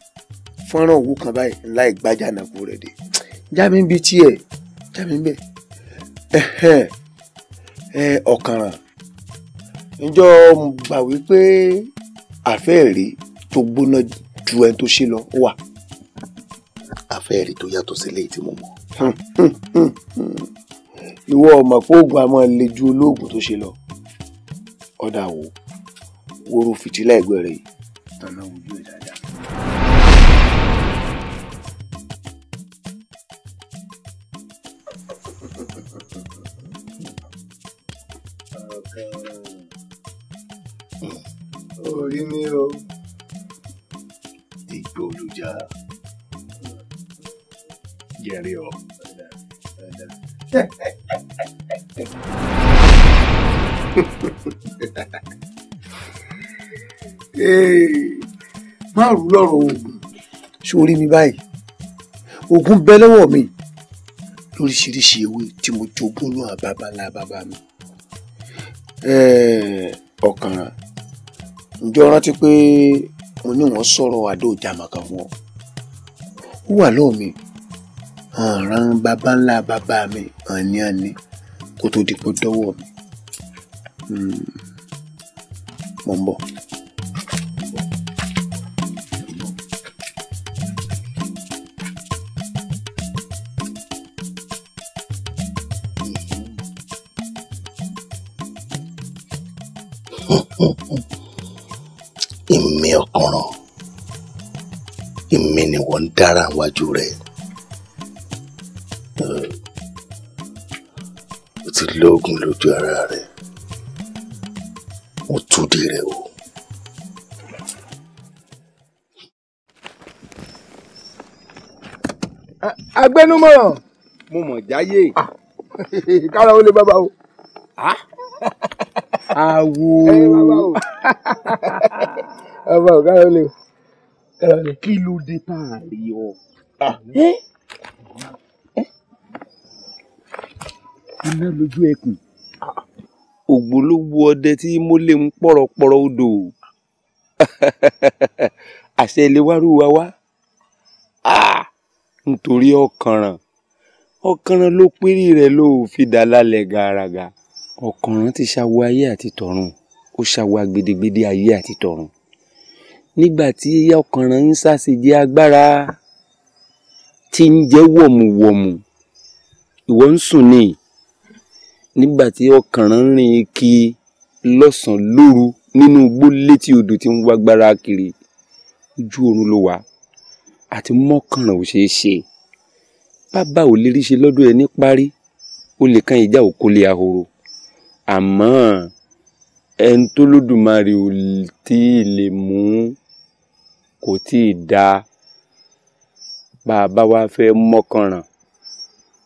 Speaker 18: fọ́nrán òwú kan báyìí ńlá ìgbájà náà kú rẹ̀ dé. Jámi ń bi tiẹ̀, jámi ń bẹ̀. Ọ̀kànràn, ǹjọ́ gbà wípé àfẹ́ẹ̀rí tó gbóná ju ẹni tó ṣe lọ wà.
Speaker 8: Àfẹ́ẹ̀rí tó yàtọ̀ sí eléyìí tí mo mọ̀.
Speaker 18: Ìwọ ọmọ pé oògùn a máa le ju olóògùn tó ṣe lọ. Ọ̀dà wo wóró fìtílà ẹ̀gbẹ́ rẹ̀ yìí tànà ojú ẹ̀ dáadáa. Orí mi o.
Speaker 8: Igbó olùjà jẹrìí ọ.
Speaker 18: Má rú lọ́rọ̀ oògùn sórí mi báyìí. Oògùn bẹ lọ́wọ́ mi lóríṣiríṣi ewé tí mo jogún náà bàbá ńlá bàbá mi. Ọ̀kànràn, ǹjọ́ rántí pé mo ní wọ́n sọ̀rọ̀ àdó ìjàmà kan fún ọ? Ó wà lọ́wọ́ mi, ọ̀ràn bàbá ńlá bàbá mi àní-àní kó tó di pé dọ́wọ́ mi. Mo ń bọ̀.
Speaker 8: Èmi Ọ̀kànràn, èmi ni wọ́n ń dára wájú rẹ̀. O ti lóògùn lójú ara rẹ̀, mo túdi rẹ̀ o.
Speaker 18: Agbẹnumọ̀ràn.
Speaker 9: Mo mọ̀ jáyé.
Speaker 18: Kára ó lè bàbá o.
Speaker 9: Àwo.
Speaker 18: Bàbá o. Bàbá o, kára ó lè.
Speaker 9: Kí ló dé tá a rí ọ? Iná lójú ẹkùn. Ògbólógbò ọdẹ tí mólé ń pọ̀rọ̀pọ̀rọ̀ odò. Àṣẹ ilé wárú wa wá. Nítorí Ọ̀kànràn. Ọ̀kànràn ló pírí rẹ̀ ló fi dà lálẹ́ gàràgà. Ọ̀kànràn ti ṣàwọ ayé àti tọ̀run, ó ṣàwọ agbedegbede ayé àti tọ̀run. Nígbà tí Ọ̀kànràn ń ṣàṣejẹ agbára tí ń jẹ́ wọ̀mùwọ̀mù, ìwọ ń sùn ní. Nígbà tí Ọ̀kànràn ń rìn kí lọ́sàn-án lóru nínú igbó létí odò tí ń wágbára kiri, ojú oorun ló wà. Àti mọ́kànràn ò ṣeé ṣe. Bàbá ò lè rí ṣe lọ́dọ̀ ẹ ní parí, Ó lè kan ìjà òkúlé ahoro. Àmọ́ ẹni tó lódùmarè ò tí ì lè mú kò tí ì dáa. Bá a bá wá fẹ́ mọ́kànràn,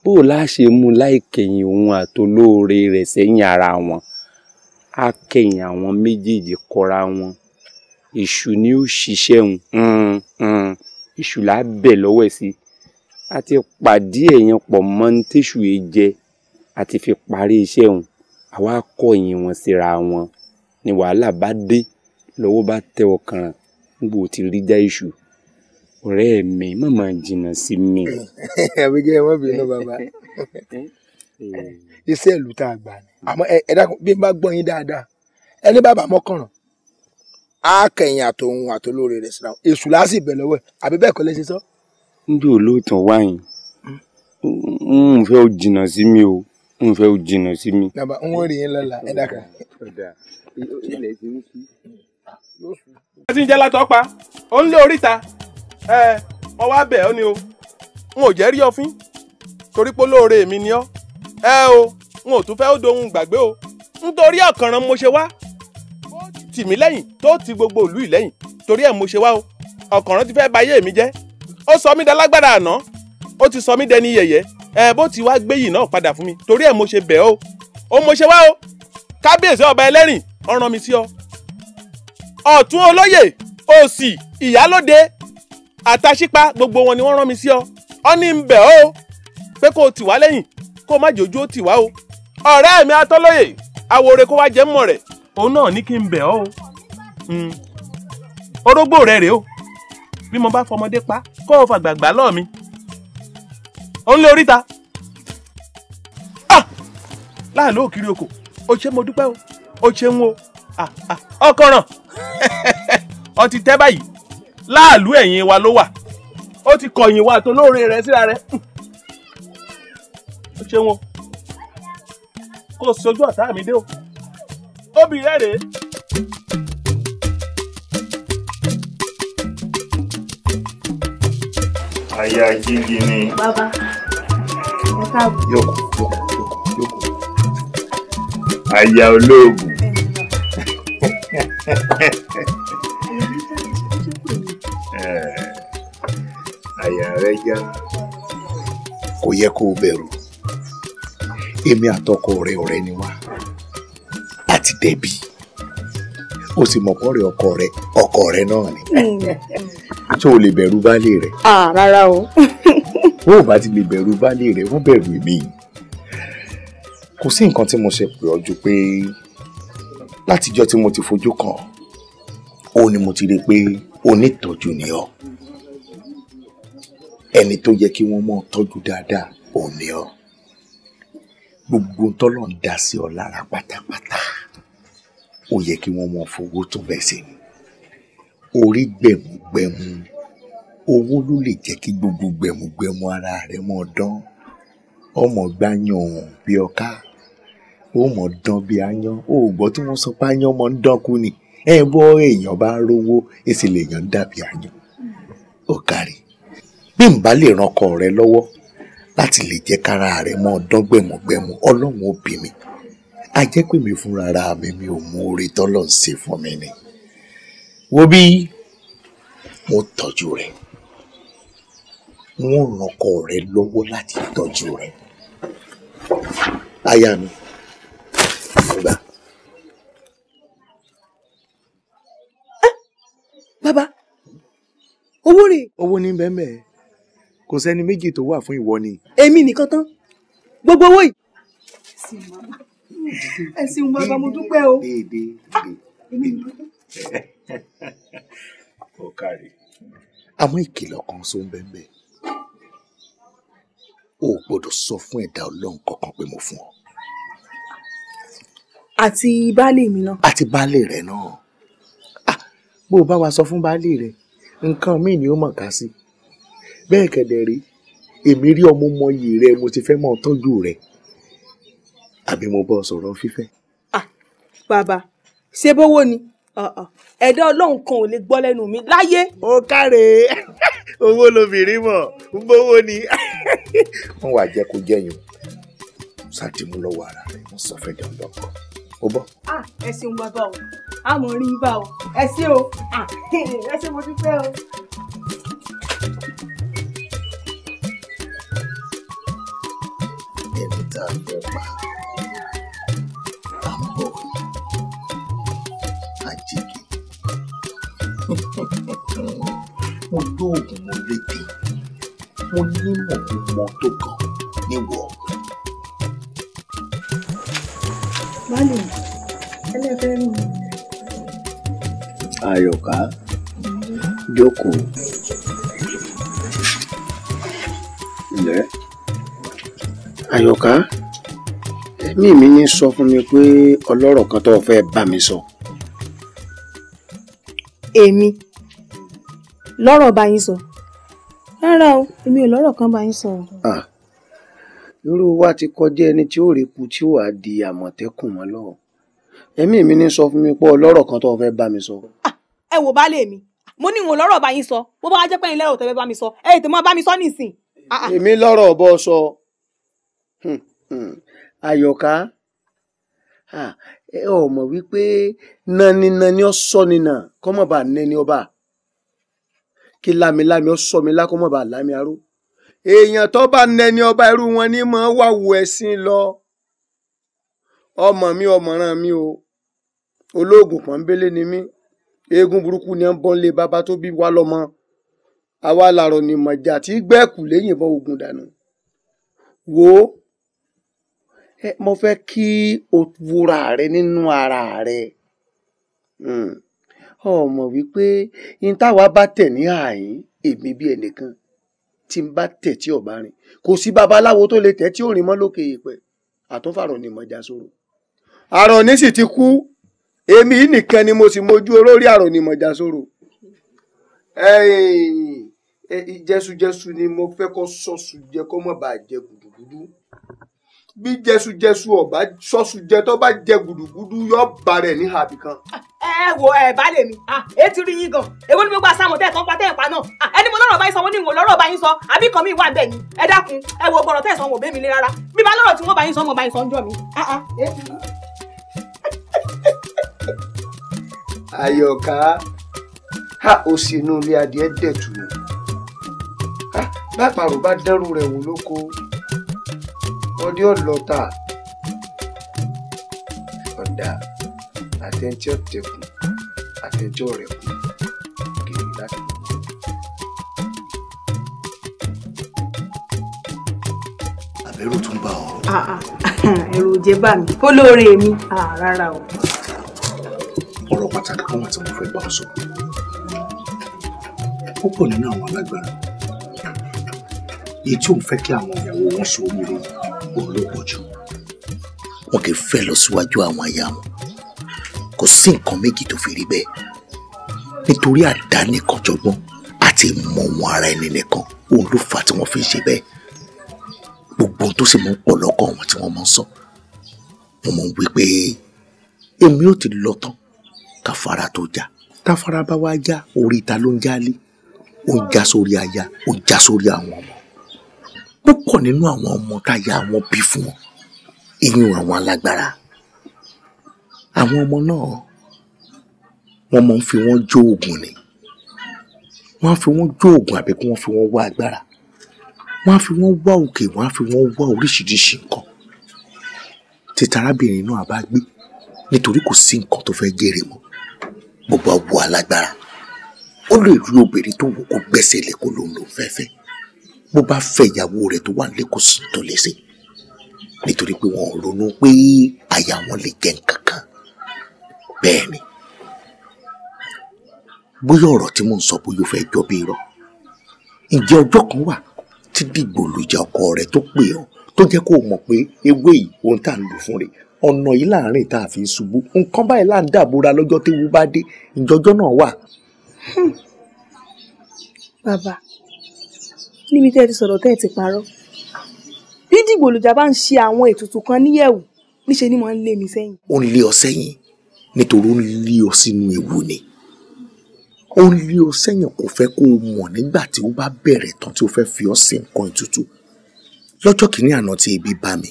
Speaker 9: bó o láà ṣe mú láì kẹ̀yìn òun àtolóore rẹ̀ sẹ́yìn ara wọn, á kẹ̀yìn àwọn méjèèjì kọra wọn. Èṣù ni ó ṣiṣẹ́ òun, èṣù là á bẹ̀ lọ́wọ́ ẹ̀ sí. A ti pàdé ẹ̀yàn pọ̀ mọ́ ní tèṣù yìí jẹ, a ti fi parí iṣẹ́ òun, àwa kọ̀yìn wọn síra wọn. Ni wàhálà bá dé, lọ́wọ́ bá tẹ ọ̀kànràn, nígbà ó ti rí já èṣù. Ọ̀rẹ́ mi, má máa jìnnà sí mi.
Speaker 19: Àbí kí ẹ má bínú bàbá. Iṣẹ́ ìlú tá a gbà ni. Àmọ́ ẹ dákun, bí n bá gbọ́ yín dáadáa, ẹni bàbá mọ́kànràn, á kẹ̀yìn àtòun àtolóore rẹ̀ síra wọn. Èṣù lá sì bẹ̀ lọ́wọ́ ẹ̀, àbí bẹ́ẹ̀ kọ́ lẹ ṣe sọ?
Speaker 9: Níbi olóòtàn wáyìn, n fẹ́ ó jìnnà sí mi o, n fẹ́ ó jìnnà sí mi.
Speaker 19: Bàbá, n ó rí yín lọ́la, ẹ dákun.
Speaker 7: Ẹ ti ń jẹ́ látọ̀ pa, ó ń lé oríta. Ẹ wọ́n wá bẹ̀ ọ́ ni o, n ò jẹ́ rí ọfín torí pé olóore mi ni ọ́. Ẹ o, n ò tún fẹ́ ó dohun gbàgbé o, nítorí ọ̀kànràn mo ṣe wá tì mí lẹ́yìn tó ti gbogbo ìlú ìlẹ́yìn, torí ẹ̀ mo ṣe wá o. Ọ̀kànràn ti fẹ́ bayé mi jẹ́, ó sọ mí dalágbára àná, ó ti sọ mí dẹni yẹ̀yẹ́. Ẹ bó ti wá gbé yìí náà padà fún mi, torí ẹ̀ mo ṣe bẹ̀ ọ́ o, mo ṣe wá o. Kábíyèsí ọba ẹlẹ́rìn ó rán mi sí ọ, ọ̀tún olóyè, òsì ìyálóde, àtàṣípa, gbogbo wọn ni wọ́n rán mi sí ọ. Ọ ní ń bẹ̀ ọ́ pé kó o tì wá lẹ́yìn, kó o má jòjú ó tì wá o. Ọ̀rẹ́ mi atọ́lóyè awore kó wá jẹ́ mọ̀ rẹ̀, òun náà ní kí n bẹ̀ ọ́ o. Orógbó rẹ̀ rèé o, bí mo bá fọmọdé pa kó o fàgbàgbà lọ́ọ̀ mi. Ó ń lé oríta láàlú òkiri oko. O ṣé, mo dúpẹ́ o, o ṣeun o. Ọkọ̀ràn ọ ti tẹ́ báyìí, láàlú ẹ̀yìn wa ló wà, ó ti kọ̀yìn wa tó lóore rẹ̀ síra rẹ̀. Ó ṣeun o, kó o sojú ọ̀tá mi dé o, obì rẹ̀ rèé.
Speaker 5: Aya jíjí ni.
Speaker 13: Bàbá, ẹ káàbọ̀.
Speaker 5: Yòókù, yòókù, yòókù, yòókù. Aya olóògùn. Àyà rẹ já.
Speaker 8: Kò yẹ kó o bẹ̀rù. Èmi àtọkọ rẹ ọ̀rẹ́ ni wá. Àti dẹ̀bi. O sì mọ̀ pọ́ rẹ ọkọ rẹ náà ni. Ṣé o lè bẹ̀rù baálé rẹ?
Speaker 11: Rárá o.
Speaker 8: Bó o bá ti lè bẹ̀rù baálé rẹ, wọ́n bẹ̀rù èmi. Kò sí nǹkan tí mo ṣe pè ọ́ ju pé látijọ́ tí mo ti fojú kàn ó ní mo ti rí i pé onítọ́jú ni ọ́. Ẹni tó yẹ kí wọ́n mọ̀ tọ́jú dáadáa ò ní ọ́. Gbogbo tọ́lọ̀ ń dá sí ọ lára pátápátá, ó yẹ kí wọ́n mọ̀ fowó tó bẹ́ẹ̀ sí ni. Orí gbẹ̀mùgbẹ̀mù owó ló lè jẹ́ kí gbogbo gbẹ̀mùgbẹ̀mù ara rẹ mọ̀ dán. Ọmọ gbáyàn bí ọká, ó mọ̀ dán bí aáyán. Ó gbọ́ tí wọ́n sọ pé aáyán mọ̀ ń dán kú ni. Ẹ bọ́ èèyàn bá rówó, èsì lèèyàn dàbí aáyán. Ó kárí. Bí n bá lè ran ọkọ rẹ lọ́wọ́ láti lè jẹ́ kára rẹ mọ́ dán gbẹ̀mùgbẹ̀mù, Ọlọ́run ó bí mi. A jẹ́ pé mi fúnra ra mi, mi ò mú oore tọ́lọ̀ ń ṣe fún mi ni. Wo bí mo tọ́jú rẹ, wọ́n ràn ọkọ rẹ lọ́wọ́ láti tọ́jú rẹ. Aya mi, gbà.
Speaker 11: Bàbá, owó rè.
Speaker 8: Owó ní bẹ́ẹ̀ mẹ́ẹ̀, kò sẹ́ni méjì tó wà fún ìwọ ni.
Speaker 11: Èmi nìkan tán, gbogbo owó yìí. Ẹ ṣeun bàbá, mo dúpẹ́ o.
Speaker 8: Déédéé. Ó kárí. Àmọ́ ìkìlọ̀ kan só ń bẹ́ẹ̀ bẹ́ẹ̀. O ò gbọ́dọ̀ sọ fún ẹ̀dá Ọlọ́run kankan pé mo fún ọ.
Speaker 11: Àti baálé mi náà.
Speaker 8: Àti baálé rẹ náà. Bó o bá wa sọ fún baálé rẹ, nǹkan míì ni ó mọ̀ ká sí. Bẹ́ẹ̀ kẹ̀dẹ̀ rí, èmi rí ọmọ mọyì rẹ, mo ti fẹ́ mọ́ tọ́jú rẹ. Àbí mo bọ́ sọ̀rọ̀ fífẹ́?
Speaker 11: Bàbá, ṣe bówó ni? Ẹ̀dá Ọlọ́run kan ò lè gbọ́ lẹ́nu mi láyé.
Speaker 8: Ó káre, owó lobìnrin mọ̀, bówó ni. Wọ́n wàá jẹ́ kó jẹ́yìn.
Speaker 5: Ṣàdìmú lọ́wọ́ ara rẹ̀, wọ́n sọ fẹ́ jẹun lọ́kọ̀. Ó bọ́.
Speaker 11: Ẹ ṣeun bàbá o, a mọ̀ rí bá o, ẹ ṣé o, ẹ ṣé mo dúpẹ́ o.
Speaker 5: Ẹni tá a fẹ́ pa à ń bọ̀ àjèjì. Mo dóògùn, mo lédè, mo nímọ̀, mo mọ tó kàn níwọ̀.
Speaker 11: Baálé mi, ẹlẹ́fẹ́ rí mi.
Speaker 18: Àyọ̀ká, jókòó. Ǹlẹ́ Àyọ̀ká, ẹ̀mí mi ní sọ fún mi pé ọlọ́rọ̀ kan tó fẹ́ bá mi sọ.
Speaker 11: Èmi lọ́rọ̀ bá yín sọ? Rárá o, èmi ò lọ́rọ̀ kan bá yín sọ.
Speaker 18: Irú wa ti kọjá ẹni tí ó rèkú tí ó wàá di àmọ̀tẹ́kùn mọ́ lọ́wọ́. Ẹ̀mí mi ní sọ fún mi pé ọlọ́rọ̀ kan tó fẹ́ bá mi sọ.
Speaker 11: Ẹ wò baálé mi, mo ní ìwọ̀n lọ́rọ̀ bá yín sọ, bó bá wá jẹ́ pé ẹ̀yin lẹ́rọ̀ tẹ́fẹ́ bá mi sọ, ẹ tètè máa bá mi sọ nísìn.
Speaker 18: Èmi lọ́rọ̀ bọ́ sọ. Àyọ̀ká, ẹ ò mọ̀ wípé naninani ó sọ ni nà kọ́ mọ̀ bá nẹni ọba, kí lámilámi ó sọ mi lá kọ́ mọ̀ bá lámi aró. Èèyàn tó bá nẹni ọba irú wọn ní mọ̀ wá wo ẹ̀sìn lọ. Ọmọ mi, ọmọràn mi o, olóògùn pọ́nbélé ni mí, eégún burúkú ni ń bọ́ lé bàbá tó bí wá lọ́mọ. Àwa làrọ̀ ní mọ̀jà tí gbẹ́kù léyìnbọn ogun dànù. Wo, mo fẹ́ kí o wúra rẹ nínú ara rẹ. Ọ mọ̀ wípé n táwa bá tẹ̀ ní àyín, èmi bí ẹnìkan tí n bá tẹ̀ tí ọ̀bá rìn, kò sí babaláwo tó lè tẹ̀ tí ò rìn mọ́ lókè èèpẹ̀. Àtúnfàrọ̀ ní mọ̀já sọ̀rọ̀. Àrọ̀ní sì ti kú, èmi nìkan ni mo sì mojú olórí àrọ̀ní mọ̀já sọ̀rọ̀. Jẹ́sújẹ́sú ni mo fẹ́ kó sọ́sù jẹ kó má bàa jẹ gùdùgùdù. Bí jẹ́sújẹ́sú ọ̀bá sọ́sù jẹ tó bá jẹ gùdùgùdù yọ bá rẹ̀ ní àbí kan.
Speaker 11: Ẹ wo ẹ baálé mi, ètí rí yín gan, èwo ni mo gba sáwọn tẹ́ ẹ̀ kan pa tẹ́ ẹ̀ pa náà? Ẹni mo lọ́rọ̀ bá yín sọ, mo ní ìwò lọ́rọ̀ bá yín sọ, àbí kan mi wà bẹ́ẹ̀ ni. Ẹ dákun, ẹ wo gbọ́dọ̀ tẹ́ ẹ̀ sọ wọn ò bẹ́ mi lé rárá. Bí bá lọ́rọ̀ tí wọ́n bá yín sọ, mo bá yín sọ ń jọ mi.
Speaker 18: Àyọ̀ká, ó sì inú ilé adìẹ dẹ̀tù nù. Bápàrọ̀ bá dẹ́rù rẹ̀ wò lóko, ọdẹ ọlọ́ta ọ̀dà àtẹ̀ntì ọ̀tẹ̀kùn àtẹ̀ntì ọ̀rẹ̀kùn kiri láti.
Speaker 5: Àbẹ̀rù tún bá ọ.
Speaker 11: Ẹ̀rù ò jẹ́ bá mi, olóore mi, rárá o.
Speaker 5: Ọ̀rọ̀ pàtàkì kan wà tí mo fẹ́ bá ọ sọ. Púpọ̀ nínú àwọn alágbára èyí tí òun fẹ́ kí àwọn ìyàwó wọn so oríire òun ló pọ̀ jù.
Speaker 8: Wọn kì í fẹ́ lọ síwájú àwọn aya wọn. Kò sí nǹkan méjì tó fi rí bẹ́ẹ̀, nítorí àdánìkànjọgbọ́n àti ìmọ̀ wọn ara ẹni nìkan òun ló fà á tí wọ́n fi ń ṣe bẹ́ẹ̀. Gbogbo ohun tó sì mọ̀ ń pọ̀ lọ́kàn wọn tí wọ́n mọ̀ ń sọ, wọ́n mọ̀ ń wí pé èmi ò ti lọ tán káfárá tó já, káfárá bá wá já, orí ta ló ń jálé, ó ń já sórí aya, ó ń já sórí àwọn ọmọ. Púpọ̀ nínú àwọn ọmọ táyà wọn bí fún wọn, ìyún àwọn alágbára, àwọn ọmọ náà wọ́n máa ń fi wọ́n jó oògùn ni. Wọ́n á fi wọ́n jó oògùn àbí kí wọ́n fi wọ́n wá agbára, wọ́n á fi wọ́n wá òkè, wọ́n á fi wọ́n wá oríṣiríṣi nǹkan. Títa arábìnrin náà bá gbé, nítorí kò sí nǹkan tó fẹ́ jèrè mọ́, bó bá wo alágbára, ó lè rí obìnrin tó wù kó gbẹ́sẹ̀ lé kó lóun lòún fẹ́fẹ́. Bó bá fẹ́ ìyàwó rẹ̀ tó wà nílé, kò sí tó lè ṣe, nítorí pé wọn ò ronú pé àyà wọn lè jẹ nǹkan kan. Bẹ́ẹ̀ ni, bóyá ọ̀rọ̀ tí mò ń sọ bóyá ó fẹ́ jọ bí irọ́. Ǹjẹ́ ọjọ́ kan wà tí dìgbòlùjà ọkọ rẹ̀ tó pè ọ́ tó jẹ́ kó o mọ̀ pé ewé yìí ohun tá à ń lò fún rẹ̀, ọ̀nà yìí láàárín tá a fi ń ṣubú, nǹkan báyìí là ń dàbúra lọ́jọ́ tí ewu bá dé, ìjọjọ́ náà wà?
Speaker 11: Bàbá, níbi tẹ́ ẹ ti sọ̀rọ̀ tẹ́ ẹ ti parọ́, bí dìgbòlùjà bá ń ṣe àwọn ètùtù kan níyẹ̀wù, níṣe ni mo ń lé mi sẹ́yìn.
Speaker 8: Ó ń lé ọ sẹ́yìn nítorí ó ń lé ọ sínú ewu ni. Ó ń lé ọ sẹ́yìn, kò fẹ́ kó o mọ̀ nígbà tí ó bá bẹ̀rẹ̀ tán tí ó fẹ́ fi ọ́ sí nǹkan ètùtù. Lọ́jọ́ kìíní àná tí ebi bá mi,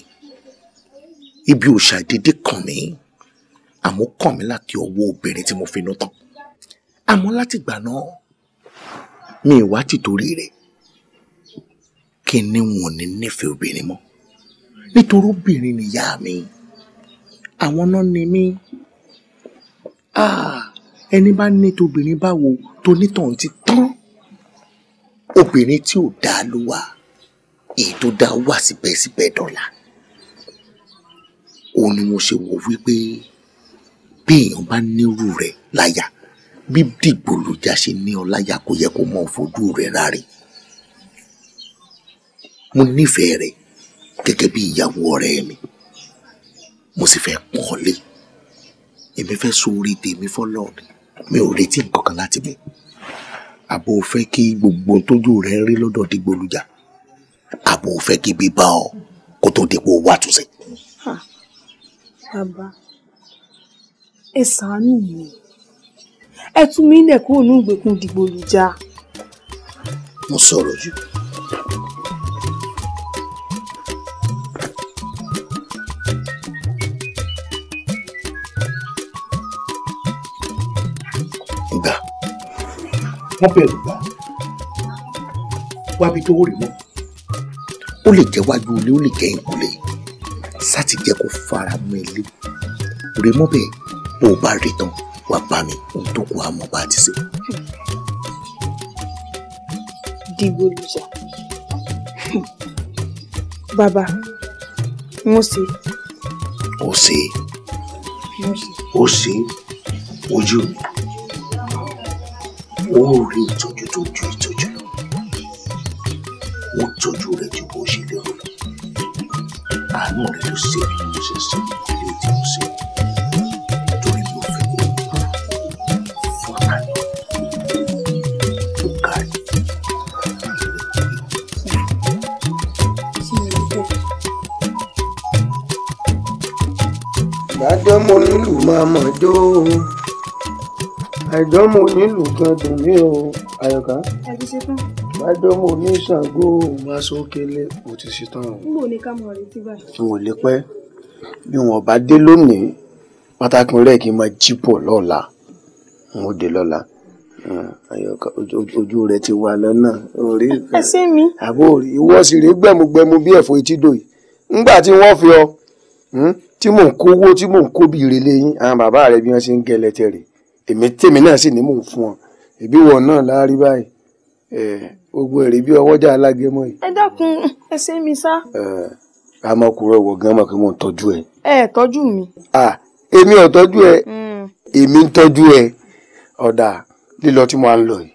Speaker 8: Ibi ò ṣàdédé kàn mí, àmọ́ kàn mí láti ọwọ́ obìnrin tí mo finú tán. Àmọ́ látìgbà náà mi ì wá tìtorí rẹ̀ kí ni wọn ò ní nífẹ̀ẹ́ obìnrin mọ́, nítorí obìnrin nìyá mi, àwọn náà ni mí. Ẹni bá ní tobìnrin báwo tonítàn ti tán. Obìnrin tí ò dáa ló wà, èyí tó dáa wà síbẹ̀síbẹ̀ dọ́là. Òun ni mo ṣe wò wípé bí èèyàn bá nírú rẹ̀ láyà, bí Dìgbòlùjà ṣe ní ọ láyà, kò yẹ kó mọ fojú rẹ̀ ráre. Mo nífẹ̀ẹ́ rẹ̀ gẹ́gẹ́ bí ìyàwó ọ̀rẹ́ mi, mo sì fẹ́ pọ́n ọ lé. Èmi fẹ́ sórí tèmi fọ́lọ́run, mi ò retí nǹkan kan láti mi. Àbò fẹ́ kí gbogbo tójú rẹ̀ rí lọ́dọ̀ Dìgbòlùjà, àbò fẹ́ kí bíbá ọ kó tó dípò wà túnṣe.
Speaker 11: Bàbá, ẹ ṣàánú mi, ẹ tú mi lẹ̀ kúrò ní ìgbèkùn Dìgbòlùjà.
Speaker 8: Mo sọ̀rọ̀ jù. Gbà, wọ́n bẹ̀rù gbà, wábi tó rí mọ́, ó lè jẹ́ wájú ilé, ó lè jẹ́ ìkúlé, sáti jẹ́ kó fara mọ́ ilé rí mọ́ bẹ́ẹ̀. Bó o bá rí tán, wàá bá mi, ohun tó kù á mọ̀ bá ti ṣe.
Speaker 11: Dìgbòlùjà, bàbá, mo ṣe.
Speaker 8: Ó ṣe, ó ṣe, ojú mi ó rí ìtọ́jú tó ju ìtọ́jú lọ, ó tọ́jú rẹ̀ ju bó ṣe lérò lọ. Àánú rẹ̀ ló ṣe mí mo ṣe ṣe ilé tí mo ṣe, torí mi ò fẹ́ kó kú fún àná ó kárí.
Speaker 18: Ìdájọ́ mo nílùú máa mọ̀ jó o, àìjọ́ mo nílùú kan dùn mí o, Àyọ̀ká.
Speaker 11: Ẹ ti ṣe tán.
Speaker 18: Ìdájọ́ mo ní Ṣàngó máa sókèlè, mo ti ṣe tán o.
Speaker 11: Níbo ni ká mọ̀ retí báyìí?
Speaker 18: N ò lè pẹ́, bí wọn bá dé lónìí, pàtàkì rẹ̀ kí n máa jí pọ̀ lọ́la. N ó dé lọ́la. Àyọ̀ká, ojú rẹ ti wà lọ́nà. Orí
Speaker 11: ẹ sí mi.
Speaker 18: Àbó rí, ìwọ sì rí gbẹ̀mugbẹ̀mu bí ẹ̀fọ́ etídò yìí. Ńgbà tí wọ́n fi ọ tí mò ń kówó tí mò ń kó bí ìrẹ̀lẹ̀ yín, àwọn bàbá rẹ bí wọ́n ṣe ń gẹlẹ́tẹ̀ rè, èmi tèmi náà sì ní mò ń fún ọ, ẹbí wọn náà láárí báyìí, gbogbo èrè bí ọwọ́jà alágẹmọ yìí.
Speaker 11: Ẹ dákun, ẹ ṣe mi sá.
Speaker 18: Àmọkùnrin ọwọ gan mọ̀ pé mò ń tọ́jú ẹ.
Speaker 11: Ẹ tọ́jú mi.
Speaker 18: Èmi ò tọ́jú ẹ, èmi ń tọ́jú ẹ. Ọ̀dà lílọ tí mo á ń lọ yìí,